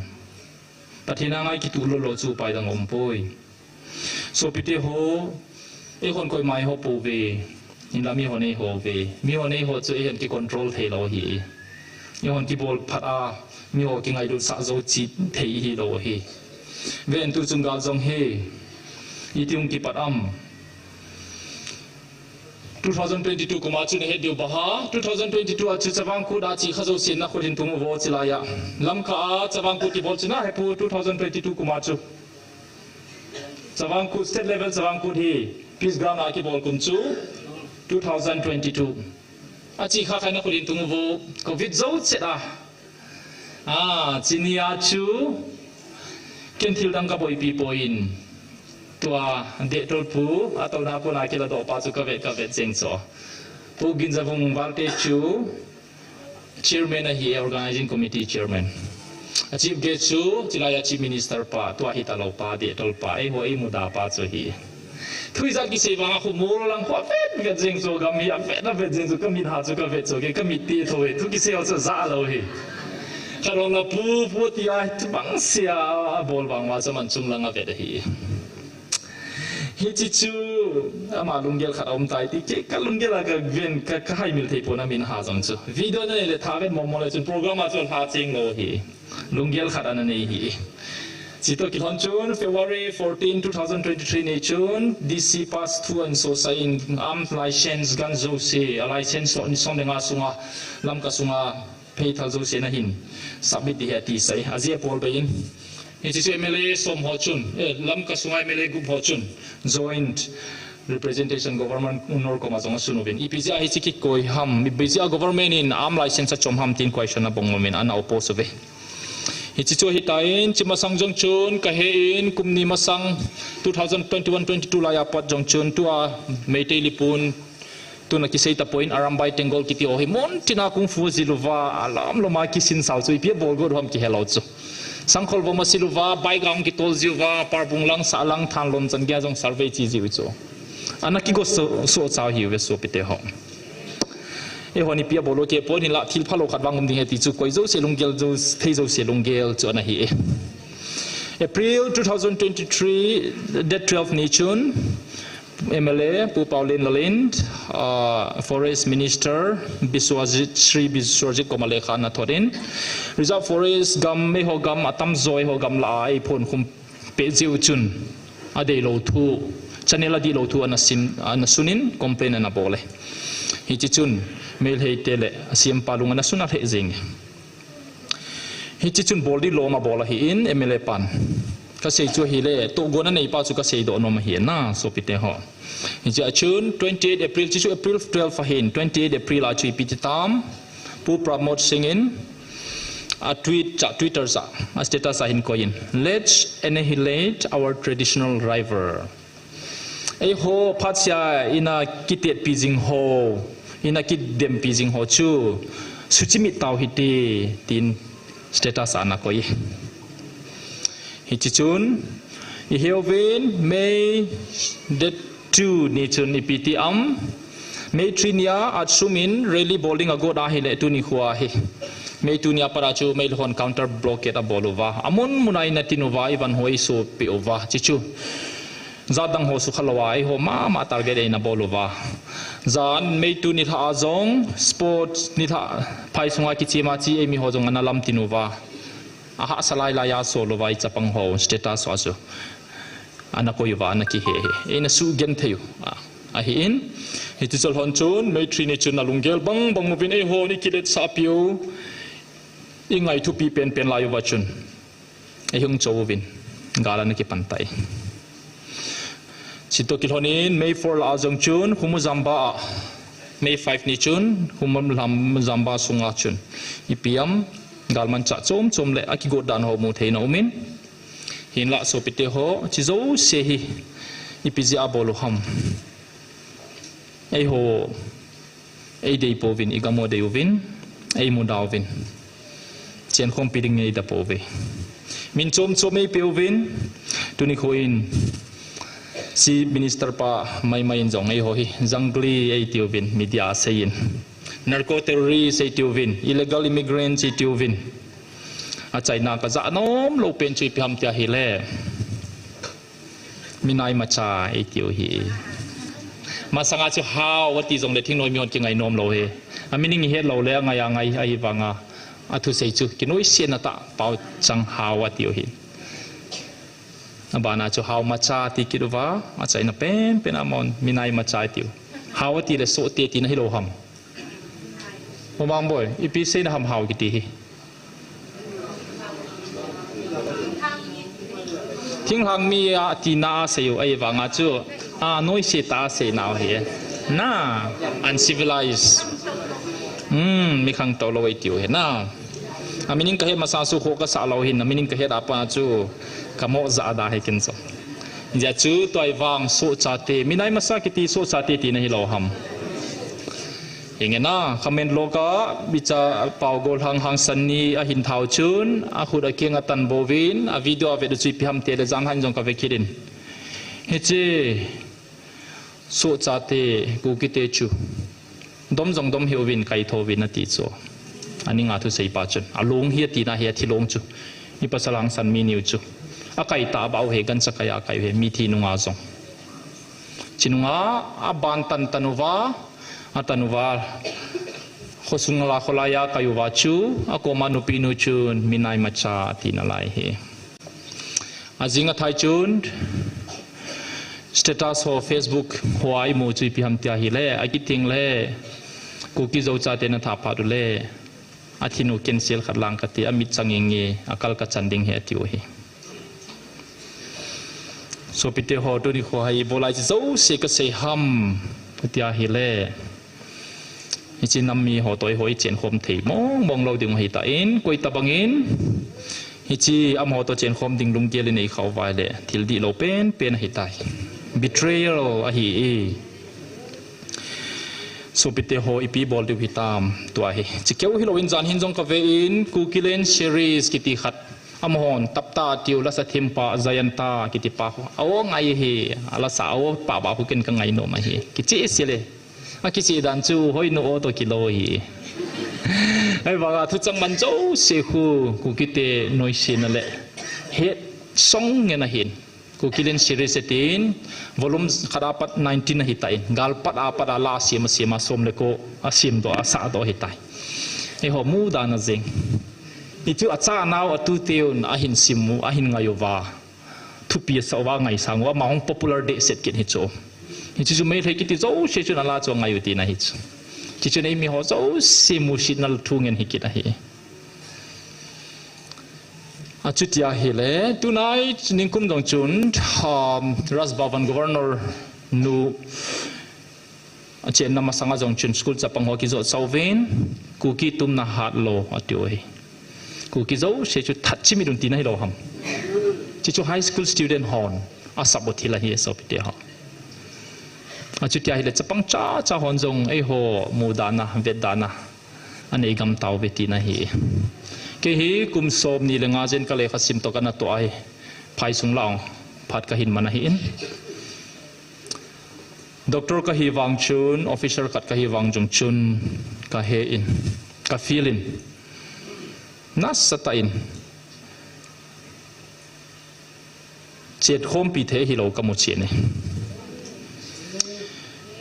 Pathen a ngai kituh lou lou chu upai dang aumpoi. Sopite ho, eihon koima eiho pouve, hinla mihon eiho uve. Mihon eiho chu eihon kicontrol thei lou ahi. Eihon kibol phat a, miho kingailut sah jou cheh thei hilou ahi. Ven, tuchung gal jong hi iti hung kipat am? Two thousand twenty-two kum a chu nahet diu bang ham, two thousand twenty-two a chu Chavang Kut a chekha jousen nakhut hin tung uvo chulai a. Lamka a Chavang Kut kibol chu nahepu, two thousand twenty-two kum a chu. Chavang Kut, state level Chavang Kut hi peace ground a kibol kum chu two thousand twenty-two. A chekha khat nakhut hin tung uvo, covid jou chet a. A, chuni a chu ken thil dang kaboipi poi. Tua Dehtol pu, atouna kona kiladoh pa chu kavet, kavet jeng chu. Pu Ginzavung Valte chu chairman ahi, organizing committee chairman. A chief guest chu, chulai a chief minister pa, tua hita lou pa, Dehtol pa, eiho eimuda pa chu ahi. Thu ijat kisei vang a khu mol lang khu avet vet jeng chu, gam hi avet avet jeng chu, kamit ha chu kavet chu, ke kamit ti tho e, thu kisei ho chu ajah lou hi. Khat hung la pu, pu tia, thu bang sia abol vang uva chu aman chung lang avet ahi. Hiche chu, ama lunggel khat aum tai ti, ke kalunggel a kaven, ka, kahaimil thei pon amin ha jong chu. Video nanei le tha vet mong mong le chun program a chu alha cheng lou hi. Lunggel khat ana nei hi. Chutoh kilhon chun February fourteen, two thousand twenty-three ni chun D C pass through and so sa in arms license gun jouse, a license som, som le nga sunga, Lamka sunga phei thal jouse nahin submit ding ahi ati sai. Ajeh a bol bei in. Hiche chu M L A som ho chun, eh, Lamka sunga M L A group ho chun joint representation government unor koma jong asun uvin. Ipi jeh a hiche kikoi ham, ipi jeh a government in arm license achom ham tin question abong uvin, ana oppose uve. Hiche chu ahitan, hiche masang jong chun, kahe in, kum ni masang, two thousand twenty-one twenty-two lai a pat jong chun, tua Meitei Lipun, tuna kisei tapon, Arambai Tenggol kiti ho hi, mun tina kung fu jil uva, alam lom a kisin sao chu, ipi abol got u ham kihe lou chu. Sangkhol vom asil uva, bike a hung kitol jiuva, Parbung lang, Sahlang, Thanlon chan gei a jong survey che jiu chu. Ana kigo soh, soh chau hiuve sopite ho. Eihon ipi abol u kei pon hinla thil phalou khat vang um ding ahi ti chu koi jouse lunggel, jou, thei jouse lunggel chu ana hi e. April two thousand twenty-three, date twelve ni chun, M L A, Pu Paolienlal in, ah, Forest Minister Biswajit, Shri Biswajit koma lekha ana thot in, Reserve Forest gam, eiho gam, atamjo eiho gam lah a eiphon khum peh jeh u chun, adeilou thu, channel adihlou thu ana sin, ana sun in complain ana bol e. Hiche chun, Meitei te le, a C M pa lung ana sun a lheh jeng e. Hiche chun bol ding lom abol ahin, M L A pan. Kasei chu ahile, tohgon anei pa chu kasei doh nom ahi na, sopite ho. Hiche a chun, twenty-eight April, hiche chu April twelve ahin, twenty-eight April a chu ipi ti tam, Pu Pramod Singh in, a tweet cha, Twitter cha, a status a hin koi in, "Let's annihilate our traditional rival." Eiho phat sia ina kitetpi jing ho, ina kidempi jing ho chu, suchimit tau hite, tin status a ana koi. Hiche chun, ihe uvin, May date two ni chun ipi ti am, May three nia, atsum in rally bol ding agot ahile tuni khoa hi. May two nia pat a chu Meilhei hon counter blockade abol uva. Amun mun a ina tin uva, ivan ho eisopeh uva. Hiche chu. Jat dang ho sukha lou a, eiho mama target eina bol uva. Jan May two nilhah a jong, sports nilhah phai sunga kichem a che eimi ho jong ana lamtin uva. Ahahsa lai lai a sol uva, i chapang ho status a chu. Ana koi uva, ana kihe he. Eina sugenthei u. A, ahin, hiche chu lhon chun, May three ni chun alunggel bang bang uvin eihon ikiletsah piu. Ingaithupi pen pen lai uva chun. Eihung cho uvin. Gal ana kipan tai. Chutoh kilhon in, May four lah a jong chun, Khumujamba a. May five ni chun, Khumujamba sunga chun. Ipi am, galmanchah chom chom le, akigot dan ho mu thei na umin. Hinlah sopite ho, hiche jouse hi ipi jeh a bol u ham. Eiho, eidei pouvin, igam u dei uvin, eimuda uvin. Chenkhompi ding eida pouve. Min chom chom eipe uvin, tuni khoin, Chief Minister pa maimai in jong eiho hi, jungli eiti uvin, media a seiyin. Narco terrorist eiti uvin, illegal immigrants eiti uvin. Achaina kajah nom lou pen chu ipi ham tia ahile, minai macha eitiu ahi. Masanga chu hao ati jongle thingnoi mi hon kingai nom lou ahi. A meaning ihet loule angai angai ahivanga, athusei chu kinoise na tah pao chang hao atiu ahi. Abana chu hao macha ti kit uva, achaina penpen a amahon minai macha eitiu. Hao atile sohte tina hilou ham? Umang boi, ipi seina ham hao kiti hi? Thinglhang mi a tina a seiu ahivanga chu, a, noise tah a seinau ahi. Na, uncivilized. Hmm, mi khangtou lou eitiu ahi na. A meaning kahet masang chu khoh kasah lou ahin, a meaning kahet a pat chu kamoh jah da ahi ken chu. Hijeh chun tua ahivang sohchate, minai macha kiti sohchate tina hilou ham? Hinge na, comment log a, bicha Pau Golhang Hangsan ni ahin thau chun, akhut akeng atan bouvin, a video avet u chu ipi ham tile janhan jong kave kit in. Hiche, sohchate, Kukite chu dom jong dom hih uvin, kaitho uvin ati chu. Aninga thuseipa chun. Along hi atina ahi, athilong chu. Ipasal Hangsan mi niu chu. Akaitah bah u ahi, gancha kai a kai u ahi, mithi nunga jong. Chinunga, aban tan tan uva, atan uva, khosung la kholai a kai uva chu, akoma nupinu chun, minai macha ati nalai ahi. Ajing athai chun, status ho, Facebook ho a imu chu ipi ham tia ahile, akithengle, Kuki Zo chate natha phat ule, athinu cancel khat lang kati, amit chang inge, akal kachan ding ahi atiu ahi. Sopite ho, tuni kho hi ibolai chu jouse kasei ham tia ahile, hiche nam miho toh eiho ichenkhom thei mong mong lou ding ahitan, koi tobangin hiche amaho toh chenkhom ding lunggel inei khah uva ahile, thil dihlou penpen ahitai. Betrayal ahi e. Sopite ho, ipi bol diu hitam tua hi. Chikeu hilouvin jan hin jong kave in, Kukiland series kiti khat. Amahon taptah tiu, lasa thempa Jayanta kitipa ho, a-o ngai ahi, alasa a-o pah bah khu ken kangai nom ahi. Kicheh sele. Akicheh dan chu hoinu o toh kilou ahi. Ahivanga thuchang man jouse khu Kukite noisena le hetsong ngen ahin. Kukiland series atin, volume khat apat nineteen ahitan, galpat apat a la sem a sem a som le ko asemdoh asahdoh ahitai. Eiho mudan a jeng. Hichu achanau atuteuvin ahin simu, ahin ngai uva, thupi asah uva, ngaisang uva, ama hung popular dehset kit hichu. Hichu chu Meitei kiti jouse chun ala chu angai u tina hichu. Hichun eimiho jouse musetna thu ngen hikit ahi. Achuti ahile, tunai ningkum jong chun, um, Raj Bhavan Governor nu achenna masanga jong chun school chapang ho akijotcha uvin, Kuki tumna hatlou atiu ahi. Kuki jouse chu that chimit un tina hilou ham? Hichu high school student hon asap u thil ahi, sopite ho. Achuti ahile chapang chacha hon jong eiho mudana, vetdana anei gam tauve tina ahi. Kei hi kum somni le nga jen kalekhasim toh kanatoh ahi. Phaisung lah ong phat kahin man ahin. Doctor kahi vang chun, officer khat kahi vang jong chun, kahe in, ka feel in, nasatah in chetkhompi thei hilou kamu chen e.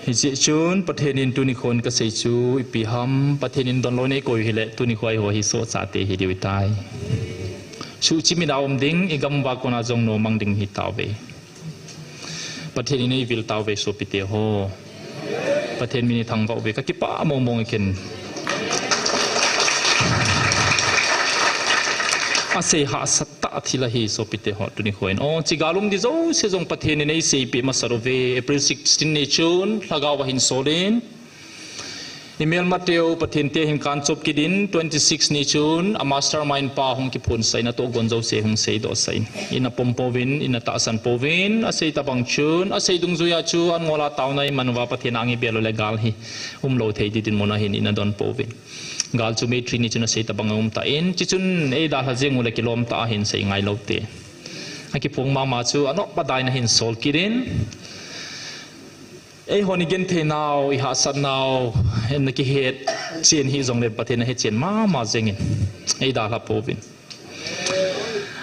Hijeh chun Pathen in tuni khon kasei chu ipi ham, Pathen in donlou neikoi hile, tuni kho eiho hi sohchate hidiu ahitai. Suhchimit a um ding, igam uva kona jong nomang ding hitauve. Pathen in eivil tauve sopite ho. Pathen min ithangvah uve, kakipah mong mong e ken. Asei hahsatah thil ahi sopite ho, tuni kho in. O, chi gal um di jouse jong Pathen in eiseipeh masat uve, April sixteen ni chun, lhagao ahin sol in. Imelmateu Pathen te hin kanchop kit in, twenty six ni chun a mastermind pa hung kiphonsah in, atohgon jouse hung seidohsah in. Ina pom pouvin, ina tahsan pouvin, asei tobang chun, asei dungjuia chu an ngol a taona iman uva Pathen a ngi bel ule gal hi umlou thei ding dinmun ahin ina don pouvin. Gal chu May three ni chun asei tobang a umtan, chuchun eidalha jeng ule kilomtah ahin sei ngailou te. Akiphong mama chu anop adain ahin sol kit in. Eihon igenthei nau, ihahsat nau, ina kihet chen hih jongle Pathen ahechen mama jengin, eidalha pouvin.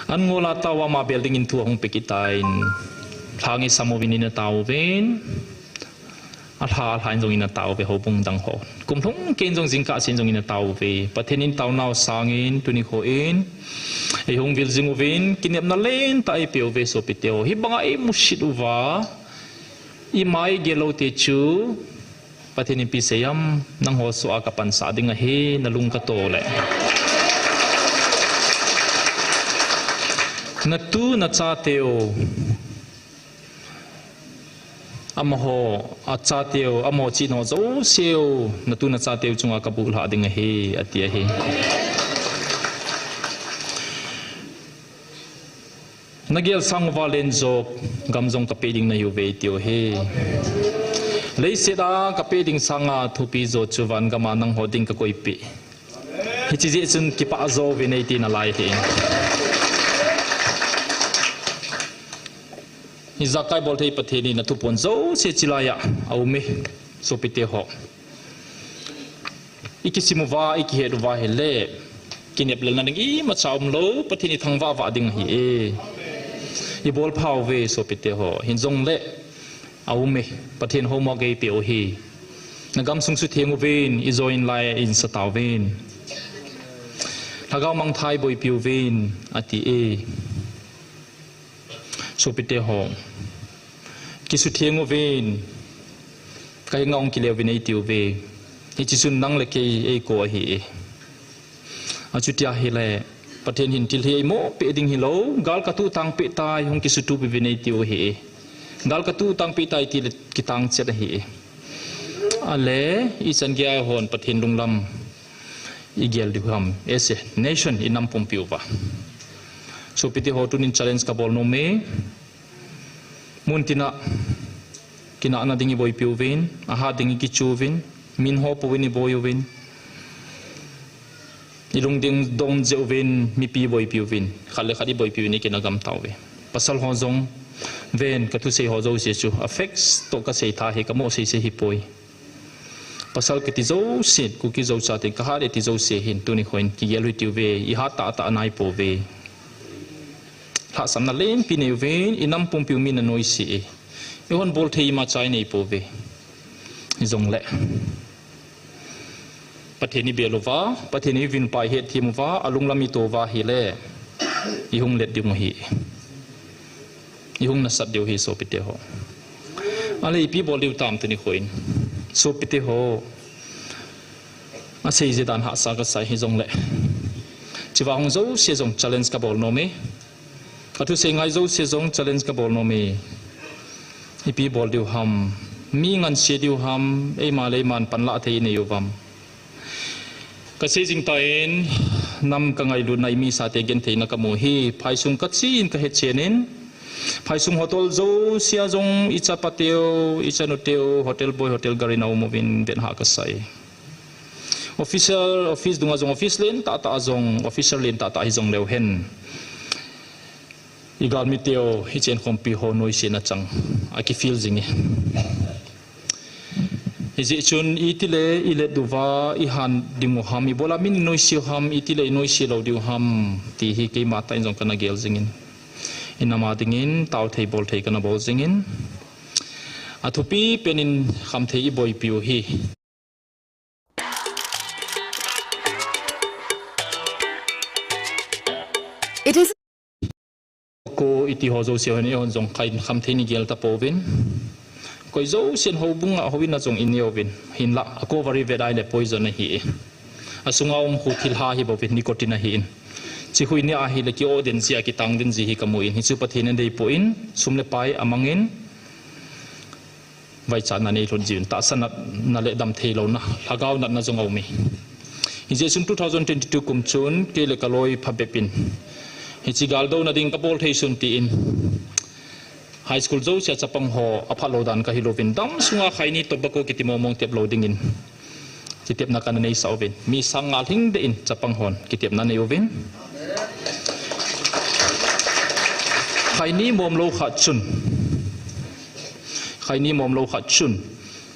An ngol a tao ama bel dingin thu ahung pe kit tan. Lhang isam uvin ina tao uvin. Alha, alha in jong ina tao uve houbung dang ho. Kum lhung kei in jong jingkah sen jong ina tao uve. Pathen in taonau sangin, tuni kho in. Eihung vil jing uvin, kinepna lentah eipeh uve sopite ho. Hibanga eimusit uva. Ima igel lou te chu. Pathen in ipi asei em, nangho soh a kapansah ding ahi, nalung kato le. Natu nachateu. Amaho, achateu, amaho chihna jouseu, natu nachateu chunga kabuh lhah ding ahi, ati ahi. Nagel sang uva len jop, gam jong kapeh ding nahiuve tiu ahi. Leiset a kapeh ding sanga thupi jo chu van gam a nangho ding kakoipeh. Hiche jeh chun kipah jo uvin eiti nalai ahi. Ijakai bolthei Pathen in athupon jouse chilai a aume, sopite ho. Ikisim uva, ikihet uva hile, kinep lelna ding imacha umlou, Pathen ithangvah vah ding ahi e. Ibol phauve sopite ho, hinjongle, aume, Pathen homework eipeh u ahi. Nagamsung sutheng uvin, ijo in lai in sa tauvin. Lhagao mangthah in boipi uvin, ati e. Sopite ho. Kisutheng uvin. Kahenga hung kile uvin eiti uve. Hiche chun nang le kei eikou ahi e. Achuti ahile, Pathen hin thil hi eimo peh ding hilou, gal katuh tang peh tai, hung kisutup uvin eiti u ahi e. Gal katuh tang peh tai tile kitang chet ahi e. Ale, ichan geiya hon Pathen lunglam igel diu ham, as a nation inam pumpi uva. Sopite ho tunin challenge kabol nom e. Muntina, kinahna ding iboipi uvin, ahat ding ikichu uvin, min ho pouvin iboi uvin. Ilungdong jeh uvin, mipi iboipi uvin, khat le khat iboipi uvin, ikinah gam tauve. Pasal ho jong, ven, kathusei ho jouse chu, a facts toh kasei tha hi, kamoh seisei hipoi. Pasal kiti jouse, Kuki Zo chate kahat e ti jouse hin, tuni kho in kigel u hitiuve, ihat tahtah naipouve. Lhahsamna lenpi neiuve, inam pumpiu mi nanoise e. Eihon bolthei imacha ineipouve. Hijongle. Pathen ibel uva, Pathen ivin pa ihetthem uva, alunglam ito uva ahile, ihung let ding ahi. Ihung nasat diu ahi sopite ho. Ale ipi bol diu tam tuni kho in. Sopite ho. Asei jeh dan hahsa kasai hijongle. Hiche va hung jouse jong challenge kabol nom e. Kathusei ngai jouse jong challenge kabol nom e. Ipi bol diu ham. Mi nganse diu ham. Eima le eiman panlah thei inei uvam. Kasei jing tan, nam kangailutna imisate gentheina kamu hi, phaisung kachen in kahechen in, phaisung hotel jousea jong ichapateu, ichanuteu, hotel boy, hotel guard in aum uvin, vet hah kasai. Officer, office dunga jong, office len tahtah a jong, officer len tahtah hijongleu hen. Igalmi teu, ichen khompi ho noisena chang, akifeel jing e. Hijeh chun itile ilet diuva, ihat ding u ham, ibola min noise u ham, itile inoise lou diu ham, ti hi keima tah in jong kana gel jing in. Inam a dingin, tao thei bol thei kana bol jing in. Athupi pen in khamthei iboipiu hi. It is Ko iti ho jouse hon, eihon jong khamthei igel tapouvin. Koi jousen houbung a houin a jong inei uvin. Hinlah, a cover ivet ahile poison ahi e. Asunga um khu thilha hi bouvin, nicotine ahi in. Hiche khu inei ahile ki-oh den jeh a, kitang den jeh hi kamu in. Hichu Pathen in adei poi, sum le pai amang in. Vaichatna nei lhon jiuvin, tahsa natna le damtheilouna, lhagao natna jong aum e. Hijeh chun two thousand twenty-two kum chun, kei le kaloi phabep in. Hiche galdouna ding kabol thei sun tin. High school jousea chapang ho, aphalou dan kahil uvin, dam sunga khaini tobacco kiti mongmong tep lou dingin. Kitepna kana neisah uvin. Mi sang nga lhing deh in chapang hon kitepna anei uvin. Khaini mom lou khat chun. Khaini mom lou khat chun.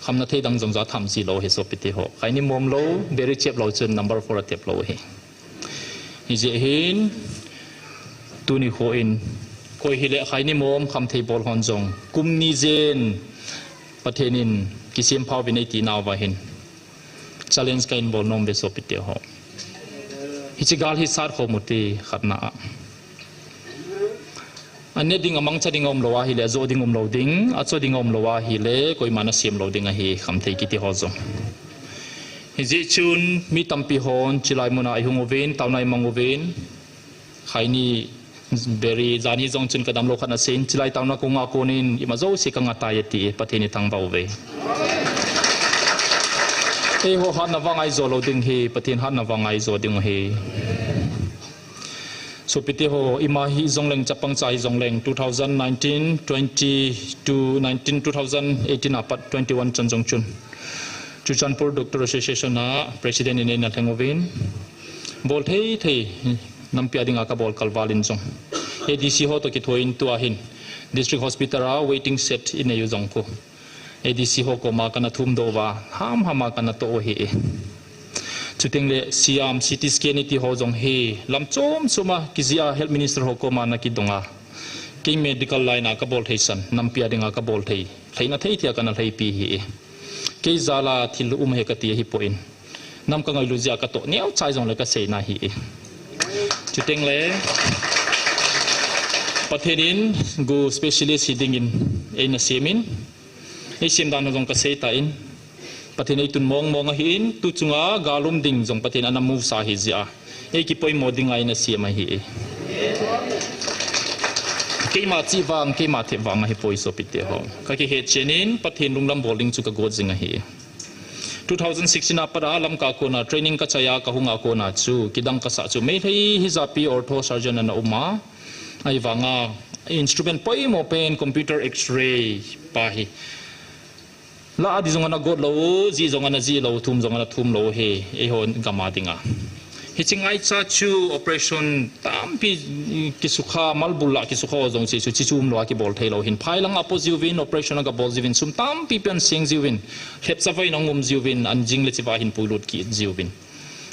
Khamna thei dang jong ja tham ji lou hi sopite ho. Khaini mom lou, beri chep lou chun number four atep lou hi. Hijeh hin, tuni kho in, koi hile khaini mom khamthei bol hon jong kum ni jen Pathen in kisem phau vin eiti nauva hin challenge kahin bol nom ve sopite ho. Hiche gal hi sat khom u hite khatna a. Ane ding amangcha ding aum lou ahile, ajo ding um lou ding, acho ding aum lou ahile, koiman asem lou ding ahi, khamthei kiti ho jong. Hijeh chun, mi tampi hon, chilai muna ihung uvin, taona imang uvin, khaini beri, jan hi jong chun kadam lou khat nasei in, chilai taona kong a konin, ima jouse kanga tai ati, Pathen ithangvah uve. Eiho hatna vang aijo lou ding hi, Pathen hatna vang aijo ding hi. Sopite ho, ima hi jongleng, chapang cha hi jongleng, two thousand nineteen, twenty to nineteen, two thousand eighteen apat twenty-one chan jong chun Churachandpur Doctor Association a President in eina lheng uvin. Bol thei thei, nampi a dinga kabol kalval in jong. A D C ho toh kithoin tua hin District Hospital a waiting shed inei u jong khu A D C ho koma kana thum doh uva, ham hama kana toh u ahi. Chuteng le siam, C T scan iti ho jong hi, lam chom chom a, kijih a Health Minister ho koma ana kidong a. Kei medical line a kabol thei san, nampi a dinga kabol thei, lheina thei thei a kana lheipi ahi. Kei jal a thil um ahi kati ahipoi. Nam kangailut jeh a katoh neo chai jongle kaseina ahi. Chuteng le, Pathen in gu specialist hi dingin eina sem in, eisem dan ho jong kasei tan, Pathen eitun mong mong ahin, tu chunga gal um ding jong Pathen ana musa ahi jeh a, eikipoimo dinga eina sem ahi. Keima chih vang, keima thep vang ahipoi sopite ho. Kakihet chen in, Pathen lunglam bol ding chu kagot jing ahi. Two thousand sixteen a pat a Lamka kona training kachai a kahung a kona chu, kidang kasah chu, Meitei hijapi ortho surgeon ana um a, ahivanga instrument poimo pen computer X-ray pa hi. La adi jong ana got lou, jih jong ana jih lou, thum jong ana thum lou hi, eiho gam a dinga. Hiche ngaicha chu operation tampi kisukha, malbul lah kisukha jong chu, chu, chu um lou a kibol thei lou hin. Phai lang a po jiuvin, operation a gabol jiuvin, sum tampi pen seng jiuvin, lhep chavai nang um jiuvin, an jing le chiva hin puilut kit jiuvin.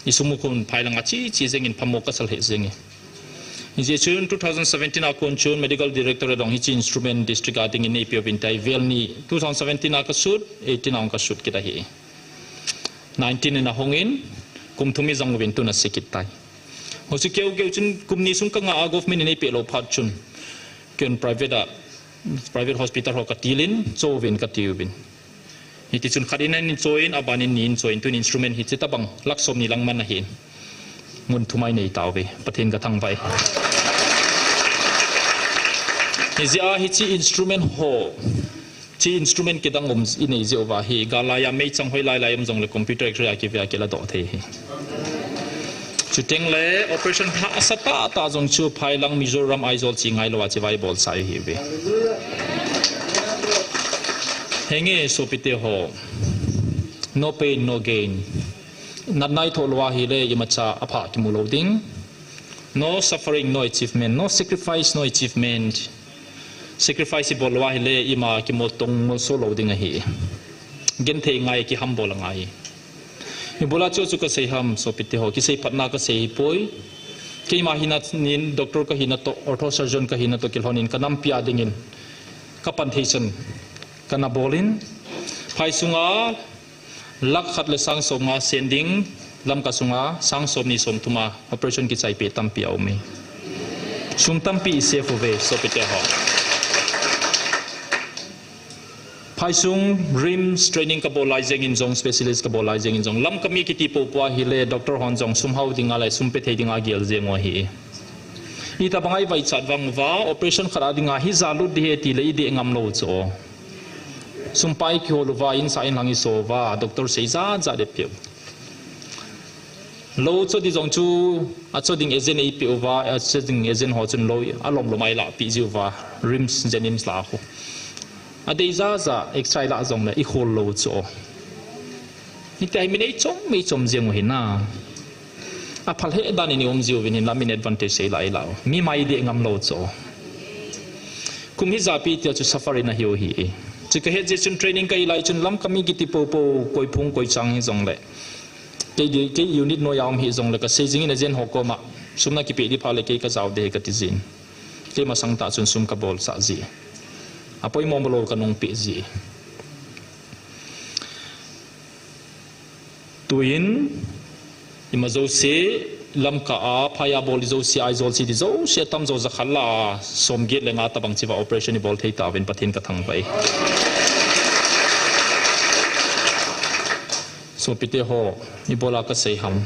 Isum u khun phai lang a chi, chi jeng in phamo kasal he jeng e. Hijeh chun two thousand seventeen a kon chun Medical Director adong hiche instrument district a dingin neipeuvin tai vel ni two thousand seventeen a kasut, eighteen a hung kasut kit ahi. Nineteen in ahung in, kum thum ijang uvin tun ase kit tai. Hoichu keu keu chun kum ni sung kanga a government in eipeh lou phat chun, ken private a, private hospital ho katilin, cho uvin kati uvin. Hiti chun khat in ahin cho in, aban in ni in cho in, tun instrument hiche tabang lakh som ni lang man ahin. Mun thum a inei tauve, Pathen kathangvah e. Hijeh a hiche instrument ho, hiche instrument kidang um inei jeh uva hi, gal laiya meichang hoilai lai um jongle computer X-ray a kivea kiladoh thei hi. Chuteng le operation hahsa tahtah jong chu phai lang Mizoram Aizawl chi ngailou a chiva ibol chai ahiuve. Henge sopite ho. No pain, no gain. Natna ithoh lou ahile imacha apha kimu lou ding. No suffering, no achievement. No sacrifice, no achievement. Sacrifice ibol lou ahile ima kimol tong molso lou ding ahi. Genthei ngai, kihambol angai. Ibola chu chu kasei ham, sopite ho, kisei phatna kasei hipoi. Keima hina nin doctor kahina toh, ortho surgeon kahina toh kilhonin kanampi a dingin kapan thei chan kana bolin. Phai sunga lakh khat le sang som nga sen ding, Lamka sunga sang som ni som thum a operation kichai peh tampi aume. Sum tampi i save uve, sopite ho. Phaisung RIMS training kabol lai jengin jong, specialist kabol lai jengin jong, Lamka mi kiti popo ahile, doctor hon jong sum hao dinga le sum pe thei dinga gel jeng u ahi. Itobang a ivaichat vang uva, operation khat a dinga hija lut ding ahi tile ideh ngam lou chu. Sum pai kihol uva, insa inlang iso uva, doctor sei jat jat eipeh u. Lou cho ding jong chu, acho ding agent eipeh uva, acho ding agent ho chun lou alom lom a ilahpeh jiuva, RIMS, JNIMS lah a khu. Adei jat jat, extra ilah jongle ikhol lou chu. Hitia hi min eichom, eichom jeng u ahi na. Aphal he dan in i um jiuvin hinla min advantage seilah ilah u. Mi mai deh ngam lou chu. Kum hijat pi tia chu suffer in ahiu ahi. Chu kahet jeh chun training kahi lai chun Lamka mi kiti popo, koi phung koi chang hijongle, kei di, kei unit noiya um hijongle kasei jingin agent ho koma, sum nakipeh ding phat le kei kajao ding ahi kati jin. Hiche masang tah chun sum kabolsah ji. Apoimo lou kanungpeh ji. Tuin, ima jouse, Lamka a, phaiya bol di jouse, Aizawl city jouse, atamjo jakhat lah a, somget le nga tobang cheh uva operation ibol thei tauvin Pathen kathangvah e. Sopite ho, ibola kasei ham.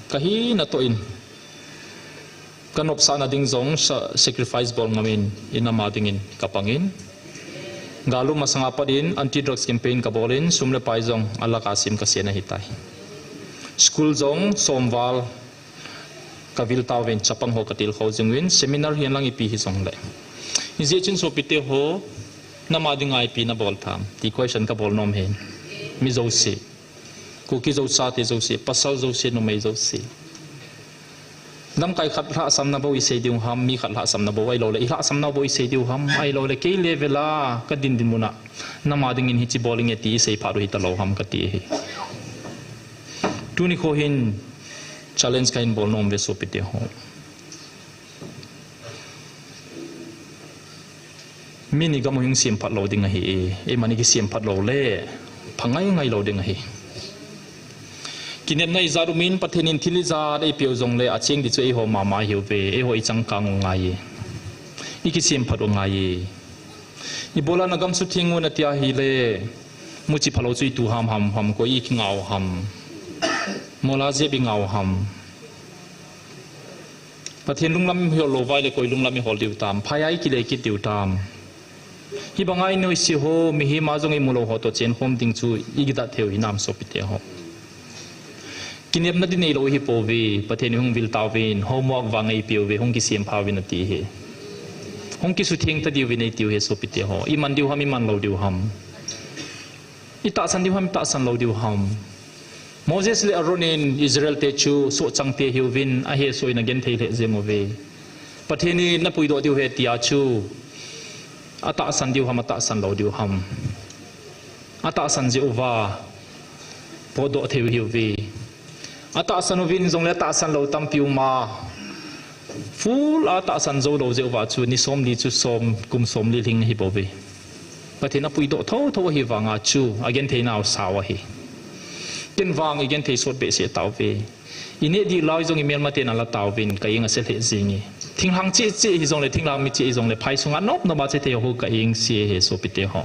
Kahina toh in. Kanopsahna ding jong sa-, sacrifice bol ngamin, inam a dingin kapangin. Gal um masanga pat in anti drugs campaign kabolin, sum le pai jong alakh a sem kasen ahitai. School jong somval kavil tauvin, chapang ho katilkhou jing uvin, seminar hihen lang ipi hijongle. Hijeh chun sopite ho, nam a dinga ipi nabol tham, ti question kabol nom ahi. Mi jouse. Kuki jouse, chate jouse, pasal jouse, numei jouse. Lamkai khat lhahsamna bou isei diu ham, mi khat lhahsamna bou, ahilouleh ilhahsamna bou isei diu ham, ahilouleh kei level a kadin dinmun a, nam a dingin hiche bol inge ti isei phat u hitalou ham kati ahi. Tuni kho hin challenge kahin bol nom uve sopite ho. Mi ni gam u hung semphat lou ding ahi e, eima ni kisemphat lou le, pha ngai ngai lou ding ahi. Kinepna ijat umin Pathen in thil ijat eipeu jongle acheng di chu eiho mama ahiuve, eiho ichangkang u ngai e. Ikisemphat u ngai e. Ibola nagam sutheng u nati ahile, muchi phalou chu itu ham ham ham koi ikingah u ham. Mola jep ingah u ham. Pathen lunglam ihol lou uva ahile koi lunglam ihol diu tam, phaiya ikile kit diu tam. Hibanga inoise ho, mihem a jong imu lou ho toh chenkhom ding chu ikidat thei u hinam sopite ho. Kinepna di neilou hipouve, Pathen in hung vil tauvin, homework vang eipeuve, hung kisempha uvin ati ahi. Hung kisutheng tadiuvin eitiu ahi sopite ho. Iman diu ham, iman lou diu ham. Itahsan diu ham, itahsan lou diu ham. Moses le Aaron in Israel te chu sohchang te ahiuvin, ahesoh in agenthei lheh jeng uve. Pathen in napuidoh diu ahi tia chu, atahsan diu ham, atahsan lou diu ham. Atahsan jeh uva, potdoh thei u ahiuve. Atahsan uvin jongle atahsan lou tampi uma. Full a tahsan jou lou jeh uva chu ni somli chu som, kum somli lhing ahibouve. Pathen apuidoh thotho ahivanga chu agentheinau asao ahi. Ken vang igenthei sot behseh tauve. Ineh dih lai jong imelmaten ala tauvin ka eng ase lheh jenge. Thinglhang cheh cheh hijongle, thinglhang mi cheh hijongle, phai sunga nop nop a che thei ho ka eng se ahi sopite ho.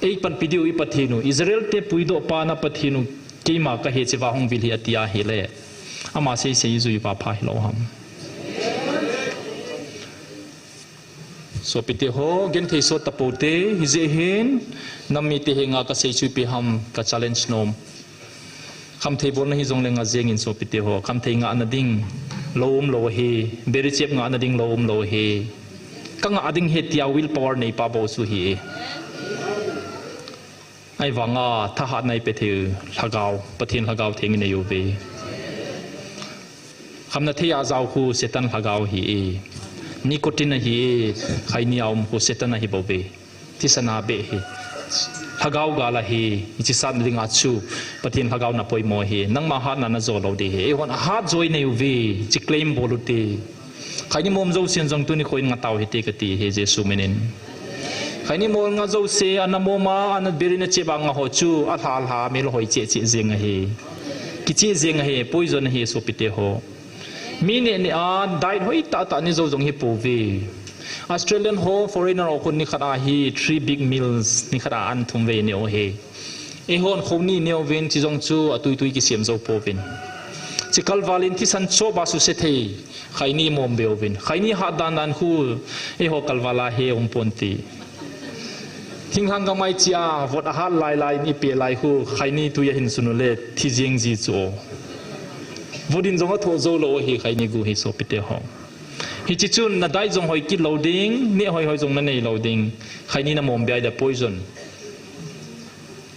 Eipanpi diu i Pathen u, Israel te puidoh pa na Pathen u, keima kahi cheh uva hung vil hih atia ahile, ama seisei ijui uva pha hilou ham. Sopite ho, genthei sot tapoute, hijeh hin, nam mite henga kasei chu ipi ham, ka challenge nom. Khamthei bolna hijongle nga jengin sopite ho, khamthei ngahna ding lou umlou ahi, beri chep ngahna ding lou umlou ahi. Ka ngah ding ahi tia will power neipa bou chu ahi. Ahivanga thahatna eipe thei u lhagao, Pathen Lhagao Theng inei uve. Khamna thei a jao khu Satan lhagao ahi. Nicotine ahi, khaini a um khu Satan ahibouve. Thisan a beh ahi. Lhagao gal ahi, hiche satna dinga chu Pathen Lhagao na poimo ahi. Nangma hatna najo lou ding ahi. Eihon ahat jo inei uve, hiche claim bol ute. Khaini mom jousen jong tuni kho in nga tau hite kati ahi Jesu minin. Khaini mol nga jouse, ana mom a, ana beri na chep a nga ho chu, alha lha, mel hoi cheh cheh jeng ahi. Kicheh jeng ahi, poison ahi sopite ho. Mi neh neh a, diet hoi tah tah neijou jong hipouve. Australian ho, foreigner ho khun nikhat a hi, three big meals, nikhat a an thum vei neh u ahi. Eihon khoni neuvin, chujong chu atui tui kisem jou pouvin. Chi kalval in thisan chop a suse thei, khaini mom beuvin. Khaini hat dan dan khu, eiho kalval a he um ponte. Thinglhang gam a iche a, vot ahat lai lai in ipe lai khu, khaini tui ahin sun u le, thi jeng ji chu o. Vot in jong athoh jou lou ahi, khaini gu hi sopite ho. Hiche chun na diet jong hoi kit lou ding, neh hoi hoi jong nanei lou ding. Khaini na mom bia le poison.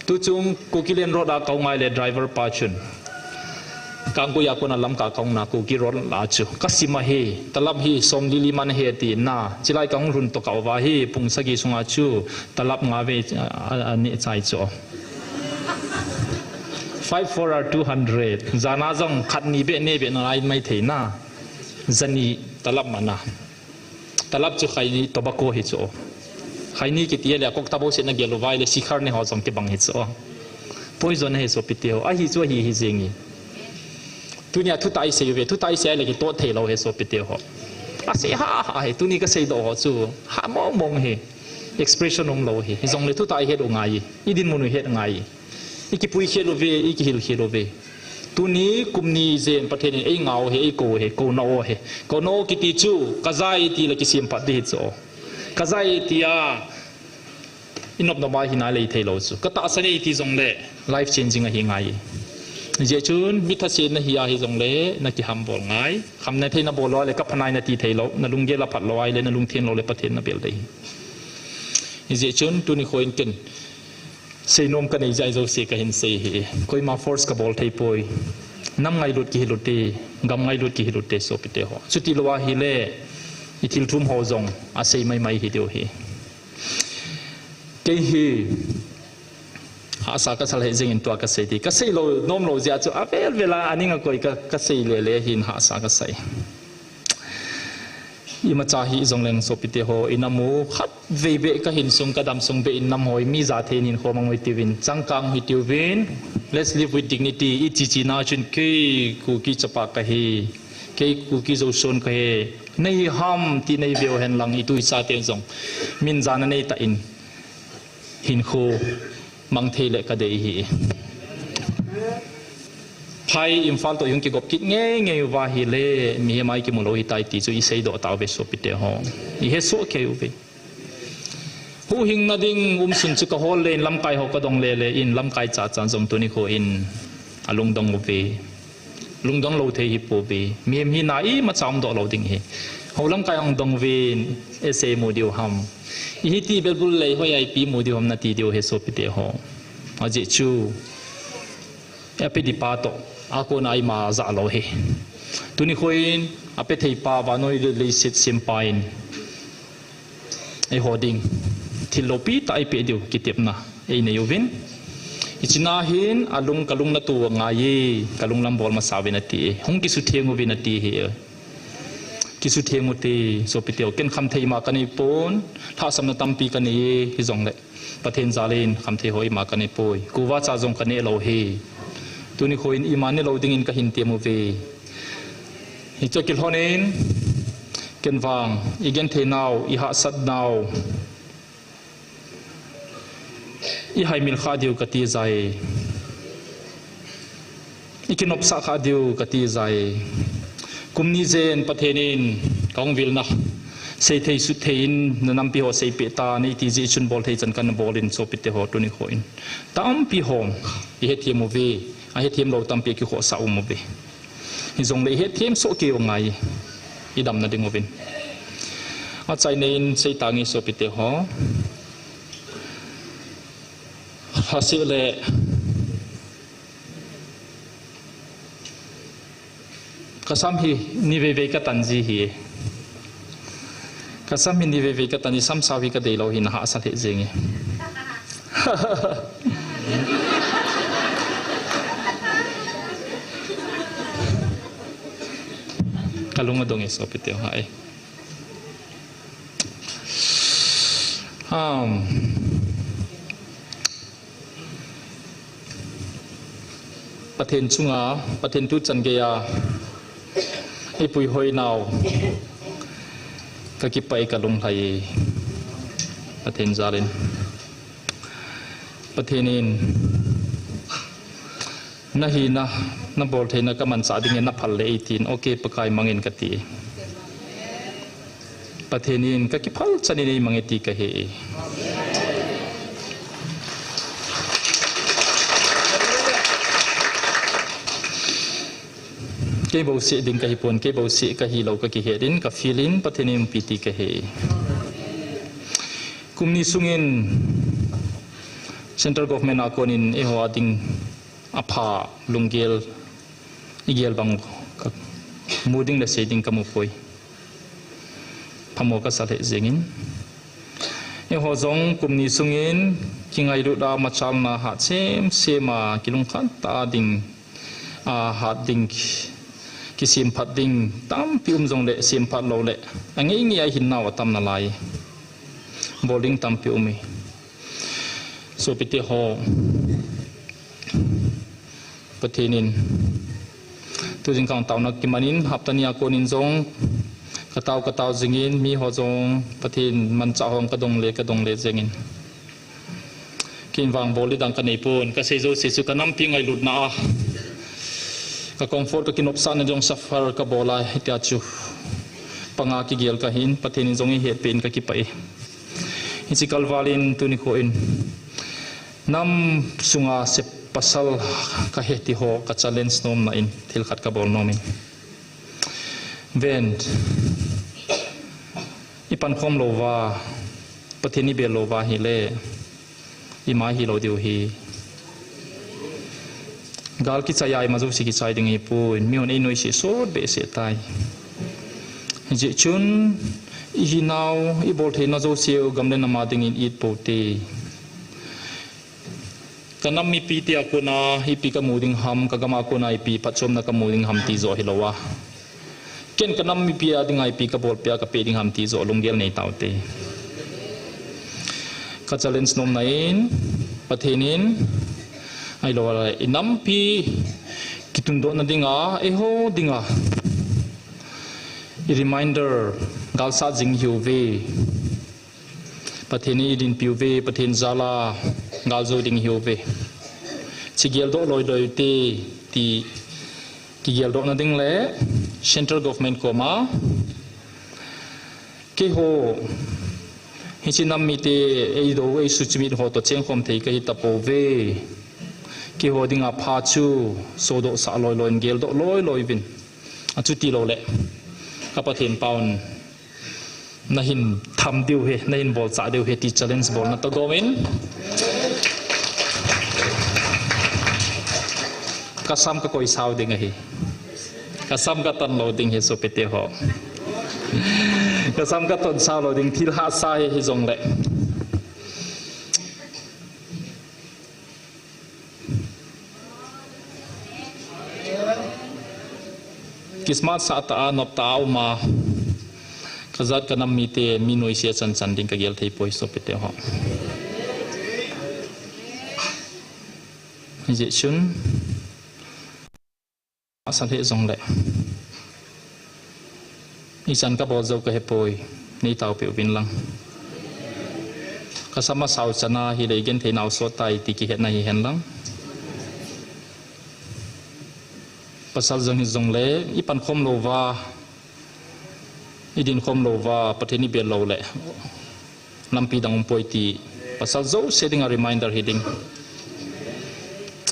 Tuchung Kukiland road a kahung ngai le driver pa chun. Kangpokpi a kona Lamka kahung na Kuki road la chu. Kasim ahi, talap hi somli li man ahi ati na. Chilai kahung lhun toh kauva hi, pung sagi sunga chu, talap nga vei, a, a, aneh chai chu. Five four are two hundred. Jana jong khat ni beh ne beh nalai maithei na. Jani talap mana. Talab chu khaini tobacco hi chu. Khaini kiti le kok tabo se na gel uva le sikhar ne ho jong kibang hi chu. Poison hi sopite ho. Ahi chu ahi hi jeng e. Tunia thutah i sei uve, thutah i sei le kitoh thei lou hi sopite ho. Asei ha ha hi, tuni kasei doh ho chu. Ha mong mong hi. Expression umlou hi. Hijongle thutah i het u ngai. I dinmun u het ngai. I kipui khel uve, i kihil khel uve. Tuni kum ni jen Pathen in eingah u hi, eikou hi, kouna u hi. Kouna u kiti chu, kajai ti le kisem pat ding hi chu. Kajai tia, i nop nop a hi nalei thei lou chu. Katahsan e ti jongle, life changing ahi ngai. Hijeh chun, mi thase nahi a hijongle, nakihambol ngai. Khamna thei nabol lou le, kaphanai nati thei lou, nalunggel aphat lou ahile, nalungthen lou le, Pathen nabel ding ahi. Hijeh chun, tuni kho in ken. Seinom kanei jeh a jouse kahin sei hi. Koima force kabol thei poi. Nam ngailut kihil u te, gam ngailut kihil u te sopite ho. Chuti lou ahile, i thil thum ho jong asei mai mai hi diu hi. Kei hi, hahsa kasa lheh jeng in tua kasei ti. Kasei lou, nom lou jeh a chu avel vel a aning a koi ka, kasei le le hin hahsa kasai. Imacha hi jongleng sopite ho, i nam u khatvei beh kahin sung, kadam sung beh in nam hoi, mi ja thei in hinkho mang u hitiuvin, changkang u hitiuvin, let's live with dignity, i chi chi na chun kei Kuki chapa kahi, kei Kuki Zo son kahi, nahi ham ti nei veu hen lang, i tu i cha te jong, min jana nei ta in, hinkho mang thei le kadei hi. Phai Imphal toh i hung kigop kit ngei ngei uva hile, mihem a i kimu lou hitai ti chu i seidoh tauve sopite ho. I hesoh kei uve. Huhhingna ding umsun chu kahol le in lamkai ho kadong le le in lamkai cha cha jong tuni kho in alungdong uve. Lungdong lou thei hi pouve. Mihem hina imacha umdoh lou ding hi. Hou lamkai hung dong uvin, ese mu diu ham. Ihi ti belbul lei hoi a ipi mu diu ham nati diu hi sopite ho. Ajeh chu. Ape dipa toh. Akon a ima ja lou hi. Tuni kho in, ape thei pa vannoi le leiset sempa in. Eiho ding. Thil loupi tah eipeh diu kitepna einei uvin. Hiche na hin alung kalung natoh u angai e, kalung lam bol masa uvin ati e. Hung kisutheng uvin ati hi e. Kisutheng u te, sopite ho, ken khamthei ima kanei pon, lhahsamna tampi kanei e, hijongle. Pathen jal in khamthei ho ima kanei poi. Kuva cha jong kanei lou hi. Tuni kho in ima ne lou ding in kahin tem uve. Hiche kilhon in, ken vang, i genthei nau, i hahsat nau, i haimil kha diu kati jai. I kinopsah kha diu kati jai. Kum ni jen Pathen in kahung vilna. Seithei suthei in na nampi ho seipeh tan, iti jeh chun bolthei chan kana bol in sopite ho tuni kho in. Tampi ho, i hethem uve, ahethem lou tampi akikhohsah um uve. Hijongle i hethem soh kei u angai, i damna ding uvin. Achaina in seitange sopite ho. Lhaseh le kasam hi ni veivei katan ji hi. Kasam hi ni veivei katan ji, sam sao hi kadei lou hi na hahsa lheh jeng e. Kalung adong e sopite ho e. Um, Pathen chunga, Pathen tuchan geiya, eipui hoi nau, kakipah e kalunglhai e, Pathen jal in. Pathen in, nahina, naboltheina kamanchah ding e naphal le eitin, okay Pakai mangin kati. Pathen in kakiphal chan in eimang e ti kahe e. Kei bouseh ding kahipon, kei bouseh kahilou kakihet in, ka feel in Pathen in umpi ti kahe e. Kum ni sungin Central Government a konin eiho a ding apha lunggel, igel bang kamu ding le sei ding kamu poi. Phamo kasa lheh jengin. Eiho jong kum ni sungin kingailut a machalna hat sem sem a kilungkhat tah a ding, a hat ding ki, Kisemphat ding tampi um jongle, semphat loule, angei ngei a hinnau atam nalai. Bol ding tampi um e. Sopite ho, Pathen in, tu jingkah taona kimanin, hapta ni a konin jong, katao, katao jingin, miho jong, Pathen manchah hon kadongle, kadongle jingin. Kei in vang bol ding dang kanei pon, kasei jouse chu kanampi ngailutna a, ka comfort, kakinopsahna jong suffer kabol a, hitia chu panga kigel kahin, Pathen in jong eihetpeh in kakipah e. Hiche kalval in tuni kho in, nam sunga sep pasal kahi ti ho ka challenge nomna in, thil khat kabol nom in. Ven, ipankhom louva, Pathen ibel louva hile, ima hilou diu ahi. Gal kichai a ima jouse kichai ding ahipoi, mihon einoise sot behseh tai. Hijeh chun, ihinau, ibol theina jouseu, gam le nam a dingin it pou te. Kanam mipi tia kona ipi kamu ding ham, kagam a kona ipi phatchomna kamu ding ham ti joh hilouva, ken kanam mipi a dinga ipi kabolpeh a kapeh ding ham ti joh lunggel nei taute. Ka challenge nomna in, Pathen in, ahilou le inampi kitundohna dinga, eiho dinga, i reminder galsat jing ihiuve. Pathen in eidinpiuve, Pathen jal a galjou ding ihiuve. Hiche geldoh loiloi ute, ti kigeldohna ding le Central Government koma, keiho, hiche nam mite eidou, eisuchimit ho toh chengkhom thei kahi tapouve. Keiho dinga pha chu sodohsah loiloi in, geldoh loiloi uvin. Achuti loule, ka Pathen pa'n nahin tham diu ahi, nahin bolchah diu ahi ti challenge bolna toh gomin, kasam kakoi sao ding ahi. Kasam katon lou ding ahi sopite ho. Kasam katon sao lou ding, thil hahsa ahi hijongle. Kismat sah tah a, nop tah a uma, kajat kanam mite mi noise a chanchan ding kagel theipoi sopite ho. Hijeh chun, asa lheh jongle, ichan kabol jou kahepoi, neitaopeh uvin lang. Kasam asao chan a hile igenthei nau sot tai ti kihetna hihen lang. Pasal jong hijongle, ipankhom louva, idinkhom louva, Pathen ibel loule, lampi dang umpoi ti pasal jouse dinga reminder hiding.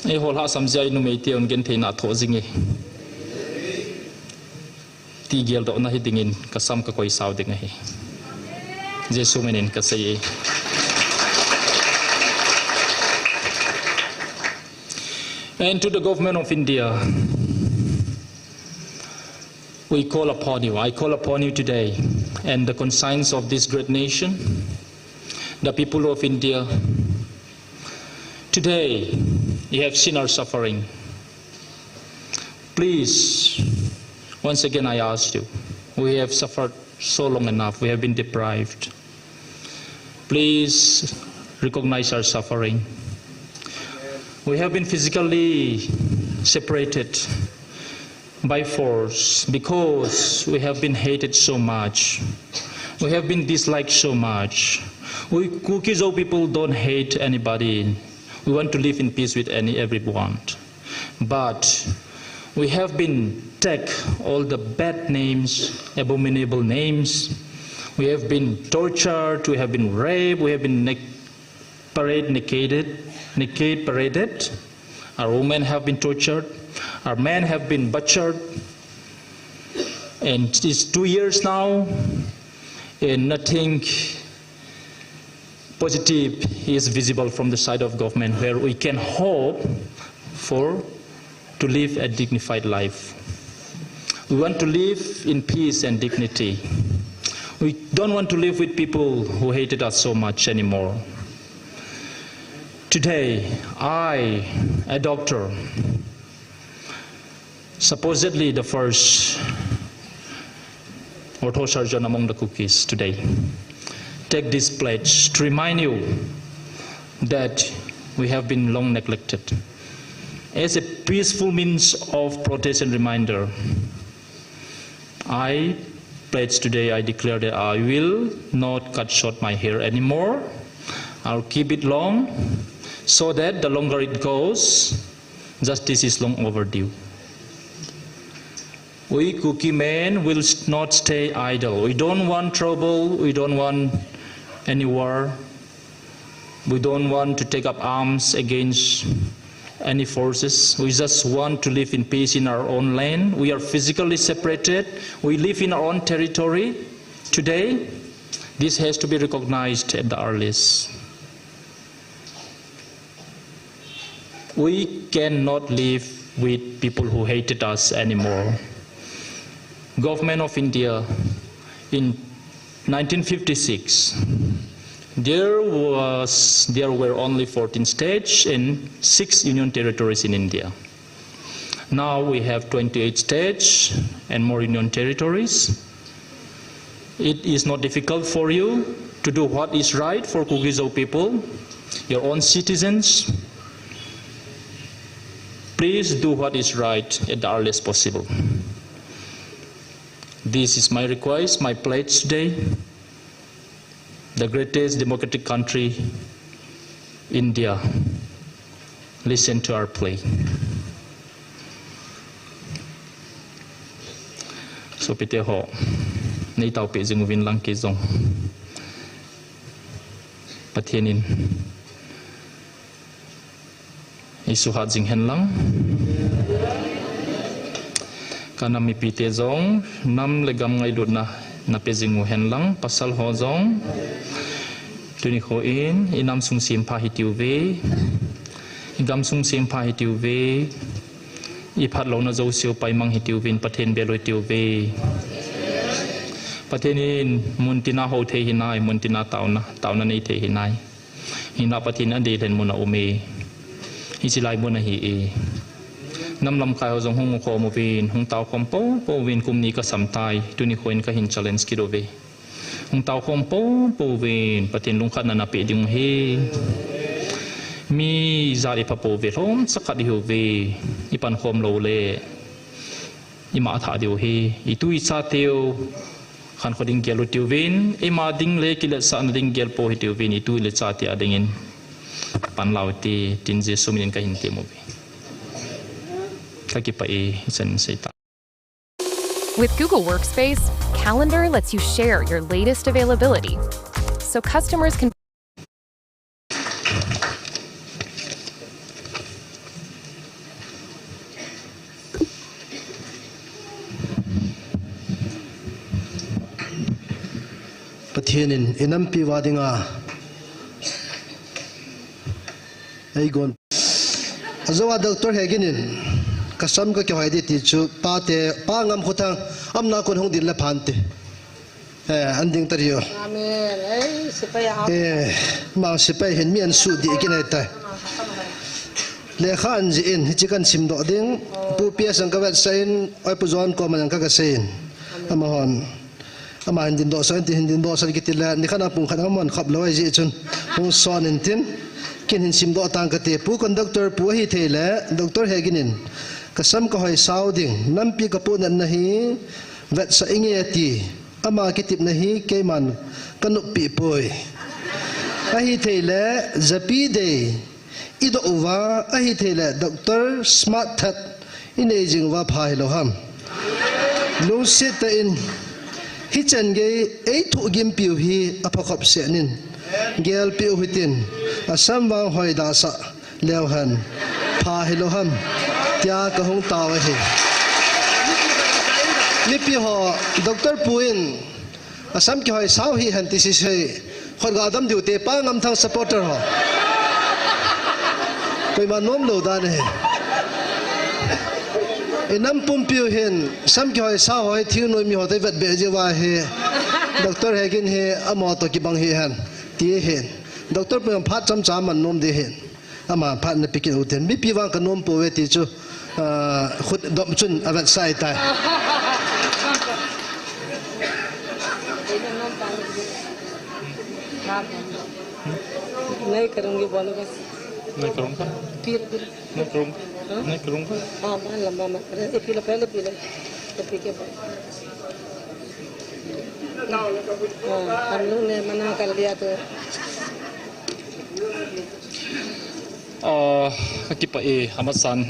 Eiho lhahsam jeh a inumeite un gentheina athoh jinge, ti geldohna hidingin kasam kakoi sao ding ahi. Jesu minin kasei e. And to the government of India, we call upon you, I call upon you today, and the conscience of this great nation, the people of India. Today, you have seen our suffering. Please, once again I ask you, we have suffered so long enough, we have been deprived. Please recognize our suffering. We have been physically separated by force because we have been hated so much. We have been disliked so much. We Kuki-Zo people don't hate anybody. We want to live in peace with any, everyone. But we have been take all the bad names, abominable names. We have been tortured, we have been raped, we have been nec-, parade naked, naked paraded. Our women have been tortured. Our men have been butchered. And it's two years now, and nothing positive is visible from the side of government where we can hope for to live a dignified life. We want to live in peace and dignity. We don't want to live with people who hated us so much anymore. Today, I, a doctor, Supposedly the first orthosurgeon among the Kukis today, take this pledge to remind you that we have been long neglected. As a peaceful means of protest and reminder, I pledge today, I declare that I will not cut short my hair anymore. I'll keep it long so that the longer it goes, justice is long overdue. We Kuki men will s- not stay idle. We don't want trouble. We don't want any war. We don't want to take up arms against any forces. We just want to live in peace in our own land. We are physically separated. We live in our own territory. Today, this has to be recognized at the earliest. We cannot live with people who hated us anymore. Government of India in nineteen fifty-six, there was, there were only fourteen states and six union territories in India. Now we have twenty-eight states and more union territories. It is not difficult for you to do what is right for Kuki-Zo people, your own citizens. Please do what is right at the earliest possible. This is my request, my pledge today. The greatest democratic country, India. Listen to our plea. Sopite ho, neitaopi jing uvin lang kei jong Pathen in eisuhat jing hen lang. Ka nam mipite jong nam le gam ngailutna nape jing u hen lang, pasal ho jong. Tuni kho in, i nam sung sempha hitiuve, i gam sung sempha hitiuve, i phatlouna jouseu paimang hitiuvin, Pathen bel u hitiuve. Pathen in muntina hou thei hinai, muntina tauna, tauna nei thei hinai. Hinla Pathen in adei lhen mun a um e. Hiche lai mun ahi e. Nam lamkai ho jong hung khom uvin, hung taokhom poupou vin, kum ni kasam tai, tuni kho in kahin challenge kit uve. Hung taokhom poupou vin, Pathen lungkhatna napeh ding u ahi. Mi jat i pha pouve, lhomcha khat ihiuve, i pankhom lou le. Ima athah diu ahi, itu icha teu khankho ding gel u tiuvin, ima ding le kiletsahna ding gel pou hitiuvin, itu le icha te a dingin panla u hite, tin Jesu minin kahin tem uve. Kakipah e, ichan sei ta. With Google Workspace, Calendar lets you share your latest availability, so customers can Pathen in i nampi uva dinga eigon. Ajou a Doctor Hegin in, kasam kakihoi ding ti chu, pate, Pa Ngamkhothang, aumna kon hung ding le phante. Eh, an ding ta diu. Amen. Ei, sepai a. Eh, ma sepai hin mi an su di kin heta. Lekha an jih in, hiche kan simdoh ding. Pu P S ang kavetsah in, oi Pu John koma ang kakasei in. Amahon. Ama hin dindoh sah in tin, hin dindoh sah kiti le, nikhat a pung khat amahon khop lou ahi jeh chun. Hung son in tin, kin hin simdoh tang kate, Pu Conductor, Pu ahi thei le, Doctor Hegin in. Kasam kahoi sao ding, nampi kapohnatna hi, vetsah inge ati. Ama kitepna hi keiman kanoppi poi. Ahithei le, japi dei idoh uva, ahithei le, Doctor smart that inei jing uva pha hilou ham. Lungset tah in, hichan gei eithoh gimpiu hi apha khop seh in. Gelpeh u hitin, Assam vang hoida sah leu hen, pha hilou ham, tia kahung tao ahi. Mipi ho, Doctor Pu in, Assam kihoi sao hih hen ti sese, khut ga dam diu te, Pa Ngamthang supporter ho. Koima nom lou dan ahi. I nam pumpiu hin, Assam kihoi sao ho hi thingnoi mi ho te vetbe jiu va hi, Doctor Hegin hi, amaho toh kibang hih hen, ti hin. Doctor Pu in phat chomcha man nom ding hin. Ama phat na pikin uten. Mipi vang ka nom pouve ti chu, ah, khut dom chun a vetsah tai. नहीं करूँगी, बोलो बस। नहीं करूँगा। फिर, फिर। नहीं करूँगा। हाँ? नहीं करूँगा। हाँ, मान लो, मामा। अरे, ये पी लो, पहले पी लो। ये पी के बाद। हाँ, हम लोग ने मना कर दिया तो। Ah, ka kipah e, amasan.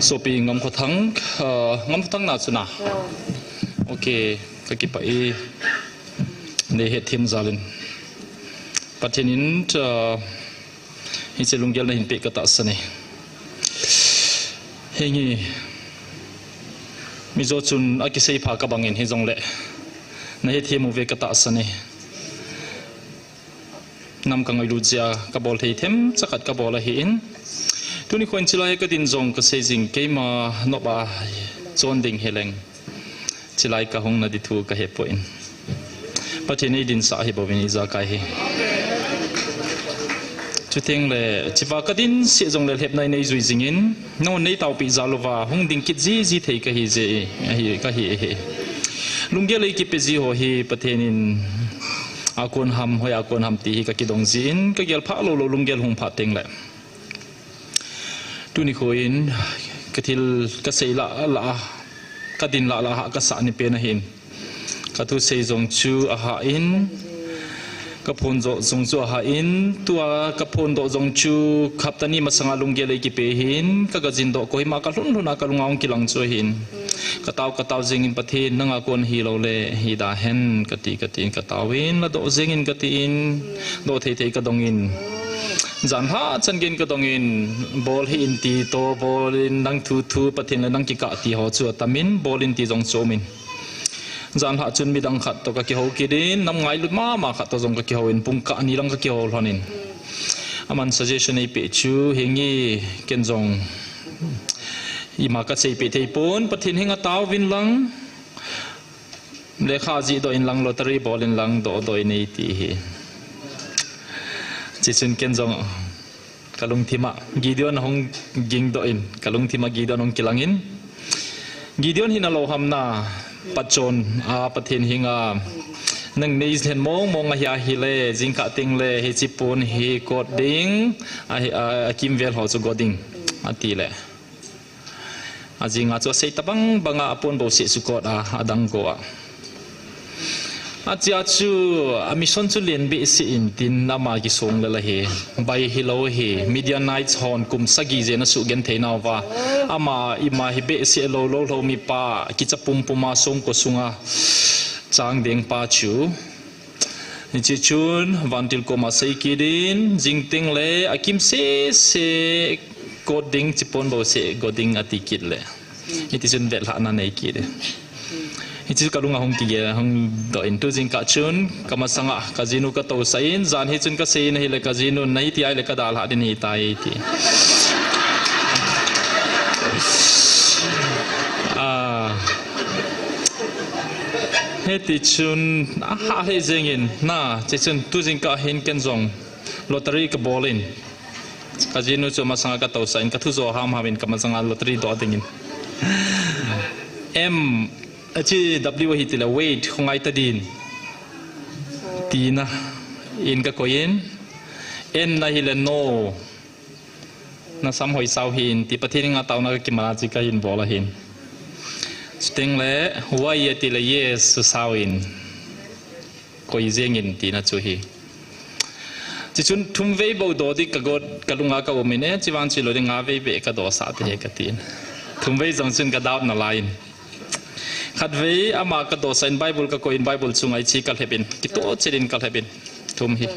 Sopi Ngamkhothang, ah, Ngamkhothang na chu na. Ah. Ok, ka kipah e. Nei hetthem jal in. Pathen in, ah, hiche lunggel nahin peh ka tahsan e. Henge. Mi jo chun akisei pha ka bang in hijongle. Na hetthem uve ka tahsan e. Nam ka ngailut jeh a ka bol thei themcha khat ka bol ahi in. Tuni kho in chulai ka din jong ka sei jing keima nop a chon ding hileng. Chulai ka hung na di thu ka he poi. Pathen in ei dinsah ahi bouvin ijakai hi. Chuteng le, chua ka din seh jongle lhepna in ei jui jing in. Nangho nei taopi jal uva, hung ding kit jiji thei ka hi je, ahi, ka hi e. Lunggel ei kipe ji ho hi Pathen in a kon ham, hoiya kon ham ti hi ka kidong ji in, ka gel phah lou lou lunggel hung phah teng le. Tuni kho in, ka thil ka sei lah lah a, ka din lah lah a ka sah ni pen ahin. Ka thusei jong chu ahah in, ka phondoh jong chu ahah in, tua ka phondoh jong chu hapta ni masanga lunggel ei kipe hin, ka gajin doh kohima ka lhun lhun a ka lunga hung kilang chu ahin. Ka tao, ka tao jeng in Pathen, nanga kon hilou le, hi da hen, ka ti, ka ti in, ka tao in, la doh jeng in ka ti in, doh thei thei ka dong in. Jan lhah chan gei in ka dong in, bol hih in ti toh, bol in nang thu thu, Pathen le nang kikah ti ho chu atam in, bol in ti jong chu um in. Jan lhah chun midang khat toh ka kihou kit in, nam ngailut mama khat toh jong ka kihou in, pung kah ni lang ka kihou lhon in. Aman suggestion ei peh chu, henge ken jong ima ka sei peh thei pon, Pathen henga tao vin lang, lekha jih doh in lang, lottery bol in lang, doh doh in ei ti hi. Chuchun ken jong, ka lungthim a Gideon ahung ging doh in, ka lungthim a Gideon ahung kilang in. Gideon hin alou hamna, pachon a Pathen henga, nang nei lhen mong mong ahi ahile, jingkah teng le, hiche pon hi kot ding, ahi, a, akimvel ho chu go ding, ati le. Ajing a chu asei tabang banga apon bouseh chu kot a, adang go a. Achea chu, a mission chu len behseh in tin ama kisong le la hi. Bai hilou hi, Midianites hon kum sagi jen asuh genthei nauva. Ama ima hi behseh lou lou lou mipa, kicha pum pum a songko sunga chang deng pa chu. Hiche chun, vantil koma sei kit in, jing teng le, akim sese, kot ding, chupon bouseh, go ding ati kit le. Hiti chun vetlhahna nei kit e. Hiche chu ka lunga hung kigel, hung doh in tu jingkah chun, ka masanga, ka jinu ka tousah in, jan hi chun ka sei in ahile ka jinu, nei ti ahile ka dalhah ding ahitai ti. Ah. Hiti chun, ahah lheh jeng in, na, chuchun tu jingkah hin ken jong, lottery ka bol in. Ka jinu chu masanga ka tousah in, ka thu jo ham ham in, ka masanga lottery doh ding in. M, achi W ahi tile, wait, khongai ta din. Tina, in ka koi in. N ahile no. Nasam hoi sao hin, ti Pathen henga taona ka kiman a chu ka hin bol ahin. Chuteng le, Y ati le yes, chu sao in. Koi jeng in tina chu hi. Chuchun thum vei bou doh ding ka got, ka lunga ka um in e, chuvang chulou ding nga vei beh ka dohsah te he ka tin. Thum vei jong chun ka doubt nalai in. Khat vei ama ka dohsah in Bible ka koi in Bible chunga hiche ka lhep in. Kitoh chet in ka lhep in. Thum hi.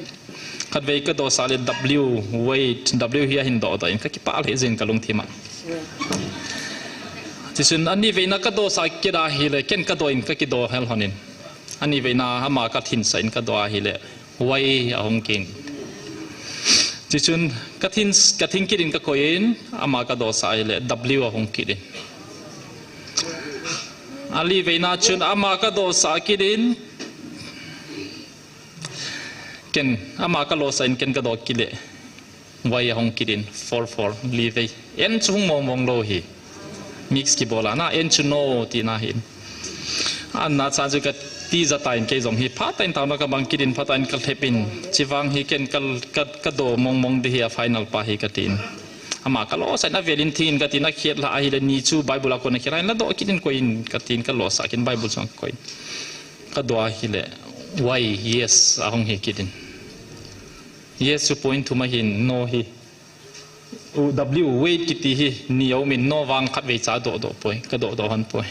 Khat vei ka dohsah le W, wait, W hi ahin doh doh in ka kipah lheh jeng ka lungthim a. Chuchun ani veina ka dohsah kit ahile, ken ka doh in ka kidoh hel lhon in. Ani veina ama ka thinsah in ka doh ahile, Y ahung kit in. Chuchun ka thin, ka thin kit in ka koi in, ama ka dohsah ahile, W ahung kit in. Ali veina chun ama ka dohsah kit in, ken, ama ka losah in ken ka doh kit le. Y ahung kit in, four four, li vei. N chu hung mong mong lou hi. Mix kibol a na, N chu no tina hi. Anna chan chu ka tija tan kei jong hi. Phatah in taona ka mang kit in, phatah in ka lhep in. Chuvang hi ken ka, ka, ka do mong mong ding hi a final pa hi ka tin. Ama ka losah in avel in thing in ka tin, akhet lha ahile ni chu Bible a kon a khet lha in la do kit in koi in ka tin, ka losah kit in Bible chu ka koi in. Ka do ahile Y, yes, ahung hi kit in. Yes chu point thum ahin, no hi. U, W, wait kiti hi ni aum in, no vang khat vei cha do do poi, ka do do han poi.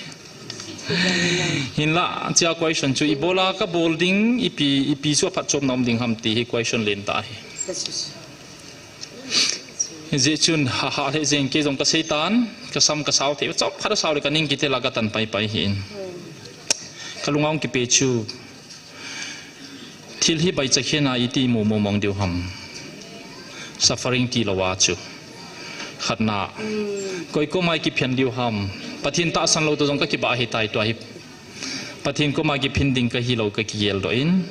Hinla, chia question chu ibola ka bol ding, ipi, ipi chu aphatchomna um ding ham ti hi question len tah hi. Hijeh chun ha, ha le jeng kei jong ka sei tan, ka sam ka sao thei, chomkhat a sao le ka ning kitel a ka tan pai pai hi in. Ka lung a hung kipe chu, thil hi baicha khen a iti mu mong mong diu ham. Suffering tilou a chu. Khatna. Koi koma i kiphin diu ham. Pathen tahsan lou toh jong ka kibah ahitai tua hi. Pathen koma kiphin ding ka hilou ka kigel doh in.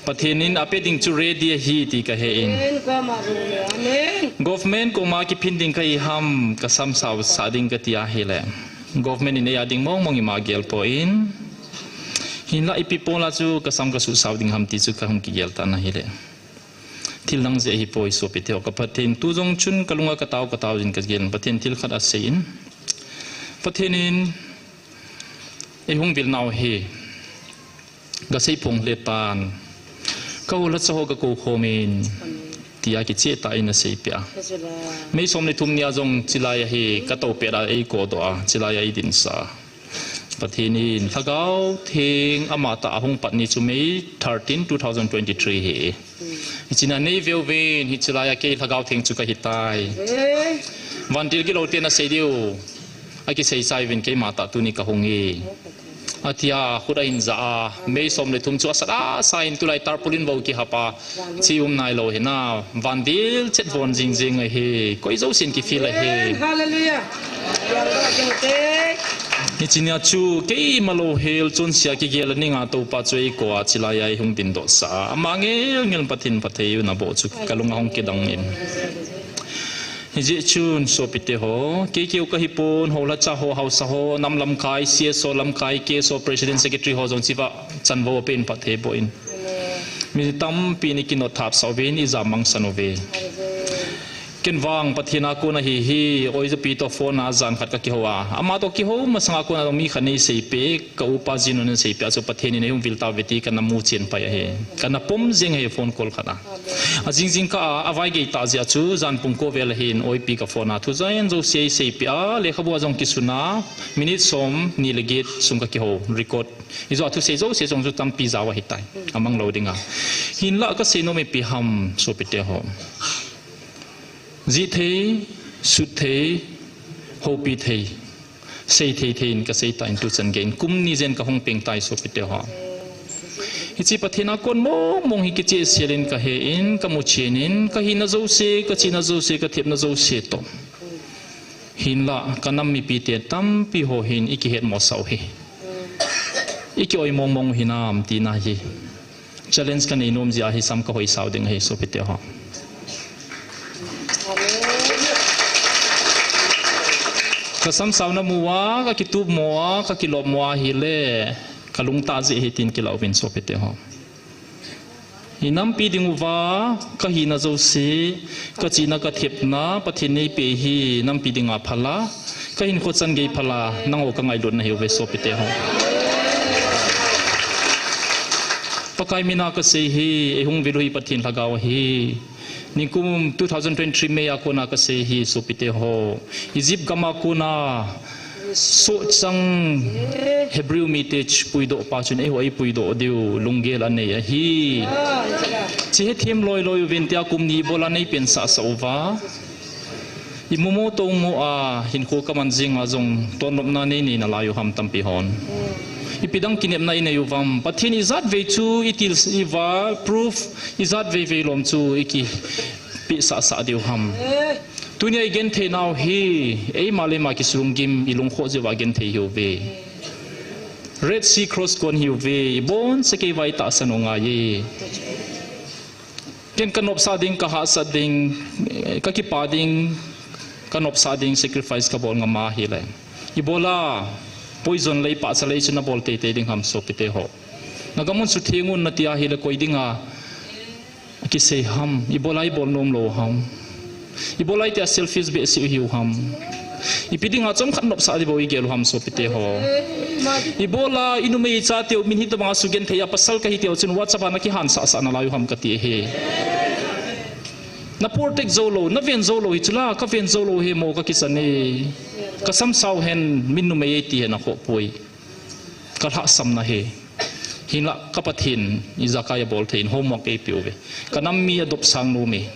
Pathen in ape ding chu ready ahi ti ka he in. Amen. Government koma kiphin ding ka hi ham, ka sam sao sah ding ka ti ahile. Government in eia ding mong mong ima gel poi in. Hinla ipi bola chu ka sam ka su sao ding ham ti chu ka hung kigel tan ahile. Thil dang jeh ahi poi sopite ho, ka Pathen tu jong chun ka lung a ka tao, ka tao jin ka gel in Pathen thil khat asei in. Pathen in eihung vil nau hi. Ka sei phong le tan. Ka houlacha ho ka kou khom in. Tia kicheh tah in asei peh a. May som le thum nia jong chilai ahi ka tou pet a ei kou doh a. Chilai a ei din sa. Pathen in Lhagao Theng ama tah ahung pat ni chu May thirteen, two thousand twenty-three hi. Hichea nei veu vin hichilai a kei Lhagao Theng chu ka hitai. Vantil gilou ten asei diu. Akisei chai vin keima tah tuni ka hung e. Atia, khut ahin ja a, May som le thum chu asat a sa in tulai tarpaulin bou kihap a, chi um nailou hi na, vantil chet von jing jing ahi, koi jousen kifil ahi. Amen. Hallelujah. Hichea chu keima lou hel chun sia kigel a ning a Toupa chu ei kou a chilai a ei hung din doh sa a, ama ngel ngel Pathen phatthei na boh chu ka lung a hung kidang in. Hijeh chun sopite ho, kei keu ka hi pon, houlacha ho, haosa ho, nam lamkai, C S O lamkai, K S O President Secretary ho jong chiva chanvo pen phatthei boh in. Mi tampi in i kinot thap sah uvin, i jam mangsan uve. Ken vang Pathen a kon ahi hi, oi japi toh phone a jan khat ka kihou a. Ama toh kihou masang a kon a jong mi khat nei sei peh, ka upa jinu nei sei peh a chu Pathen in ei hung vil tauve ti ka na mu chen pai ahi. Ka na pom jeng ahi phone call khat a. Ajing jing kah a, avai gei tah jeh a chu, jan pung ko vel ahin, oipi ka phone a, thu jan jouse ei seipeh a, lekhabu a jong kisun a, minute som ni le get sung ka kihou, record. Ijou a thusei jouse jong chu tampi jao ahitai. Amang lou ding a. Hinlah ka seinom ipi ham, sopite ho. Jih thei, sut thei, houpi thei. Sei thei thei in ka sei tan tuchan gei in kum ni jen ka hung peng tai sopite ho. Hiche Pathen a kon mong mong hi kicheh sel in ka he in, ka mu chen in, ka hina jouse, ka chihna jouse, ka thepna jouse toh. Hinlah, ka nam mipi te tampi ho hin i kihet mo sau hi. I ki oi mong mong hinam tina hi. Challenge ka nei nom jeh a hi sam ka hoi sau ding ahi sopite ho. Ka sam sau na mu a, ka kitup mo a, ka kilop mo a hile, ka lungtah jeh ahi tin kilah uvin sopite ho. I nampi ding uva, ka hina jouse, ka chihna ka thepna, Pathen nei peh hi, nampi dinga phala, ka hinkho chan gei phala, nangho ka ngailutna ahiuve sopite ho. Pakai mina ka sei hi, ei hung vil u hi Pathen lhagao ahi. Nikum two thousand twenty-three May a kona ka sei hi sopite ho. Egypt gam a kona sohchang Hebrew mite puidoh pa chun eiho ei puidoh diu lunggel anei ahi. Chi hethem loi loi uvin tia kum ni bol a nei pensah sah uva. I mumo tomo a hinkho ka man jing a jong tonlopna nei nei nalai u ham tampi hon. Ipi dang kinepna i nei uvam. Pathen ijat vei chu i til uva proof ijat vei vei lom chu i kipeh sah sah diu ham. Tunia i genthei nau hi eima le eima kisunggim i lungkhoh jeh uva genthei hiuve. Red Sea Cross kon hiuve, i bonsa kei uva i tahsan u ngai e. Ken kanopsah ding, kahahsat ding, eh, kakipa ding, kanopsah ding, sacrifice kabol ngam ahile. Ibola poison lei pahcha lei chu nabol teitei ding ham sopite ho. Nagam un sutheng un nati ahile koi dinga kisei ham, ibola ibol nom lou ham. Ibola itia selfish behseh u hiu ham. Ipi dinga chomkhat nopsah ding bou igel u ham sopite ho. Ibola inumei chateu min hitobanga sugenthei a pasal kahi teu chun WhatsApp a nakihansah sah nalai u ham kati ahi. Na protect jou lou, naven jou lou hi chula, kaven jou lou hi mo kakichan e. Kasam sao hen min numei e ti hen akhoh poi. Kalhahsamna hi. Hinla ka Pathen in ijakai abol thei in homework eipeh uve. Kanam mi adopsang nom e.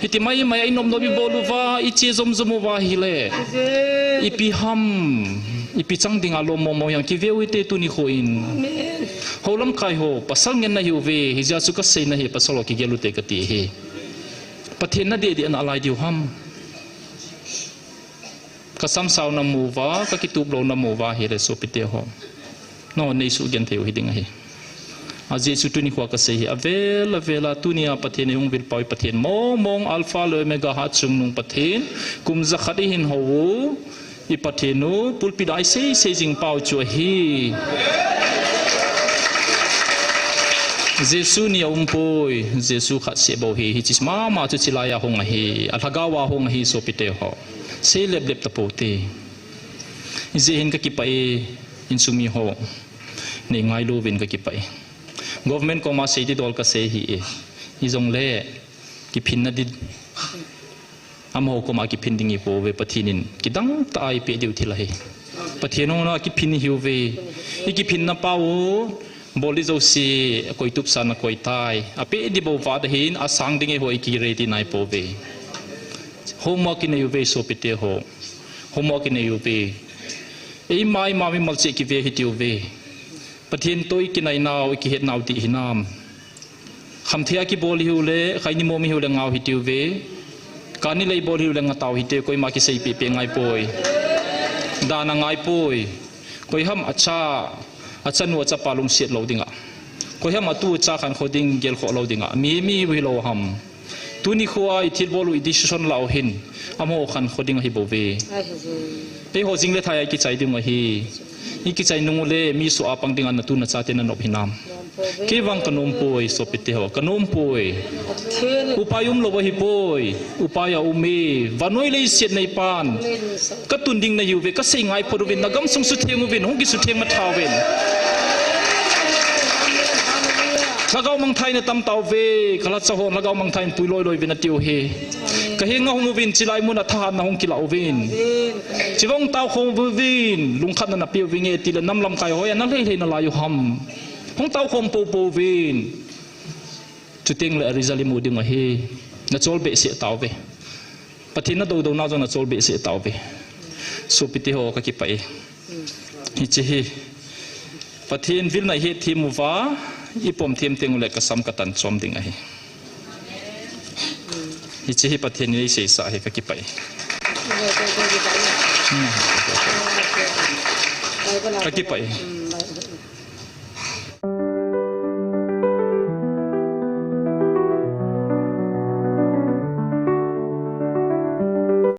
Hiti maimai a inopnop ibol uva, iche jomjom uva ahile. Ipi ham, ipi chang dinga lom mongmong jong kive u hite tuni kho in. Hou lamkai ho, pasal ngen nahiuve, hijeh chun kasei nahi, pasal ho kigel ute kati ahi. Pathen nadeh deh nalai diu ham. Kasam sao namu uva, kakitup lou namu uva ahile sopite ho. Nangho neisuh genthei u hiding ahi. Ajeh chu tuni khoa kasei hi, avel, avel a tunia Pathen eihung vilpau hi Pathen mongmong, Alpha le Omega, hatchungnung Pathen, kum jakhat ihin hou u, i Pathen u, pulpit a isei sei jing pau chu ahi. Jesu ni aumpoi, Jesu khatseh bou ahi, hiche mama chu chilai a hung ahi, alhagao a hung ahi sopite ho. Sei leplep tapou te. Hijeh hin kakipah e, insung mi ho. Nei ngailu uvin kakipah e. Government koma sei didol kasei ahi e. Hijongle, kiphinna di. Amaho koma kiphin ding ipouve, Pathen in kidang tah a eipeh diu thil ahi. Pathen hungna kiphin ihiuve. Ikiphinna pau u, bol di jouse, akoitupsa nakoi tai. Apeh di bou vat ahin, asang ding eiho iki ready naipouve. Homework inei uve sopite ho. Homework inei uve. Eima, eima mimal cheh kive hitiuve. Pathen toh ikinai nau, ikihet nau dih hinam. Khamthei a kibol ihiu le, khaini mom ihiu le ngau hitiuve. Kani lei bol ihiu le ngatau hite, koima kisei pehpeh ngaipoi. Dan angaipoi. Koiham acha, achanu achapa lungset lou dinga. Koiham atu acha khankho ding gelkhoh lou dinga. Mi, mi ihiu hilou ham. Tuni khoa ithilbol u, idecision la u hin. Amaho khankho ding ahibouve. Eiho jing le thai a ikichai ding ahi. Ikichai nung ule mi soh a pang dinga natu nachate nanop hinam. Kei vang kanompoi, sopite ho, kanompoi. Upai umlou ahipoi, upai aume. Vannoi leiset neipan. Katun ding nahiuve, kasei ngai phot uvin, nagamsung sutheng uvin, hung kisutheng matha uvin. Lhagao mangthai natam tauve, kalhacha hon lhagao mangthai in pui loiloi uvin atiu hi. Kahenga hung uvin, chilai mun a thahatna hung kilah uvin. Chivang tao khom uvin, lungkhatna napeh uvinge, tile nam lamkai hoiya nalhei lhei nalai u ham. Hung tao khom poupou uvin. Chuteng le result imu ding ahi. Nachol behseh tauve. Pathen nadoudou nau jong nachol behseh tauve. Sopite ho kakipah e. Hiche hi. Pathen vilna ihet them uva, ipom them teng ule kasam katan chom ding ahi. Hiche hi Pathen in eiseisah hi kakipah e. Kakipah e.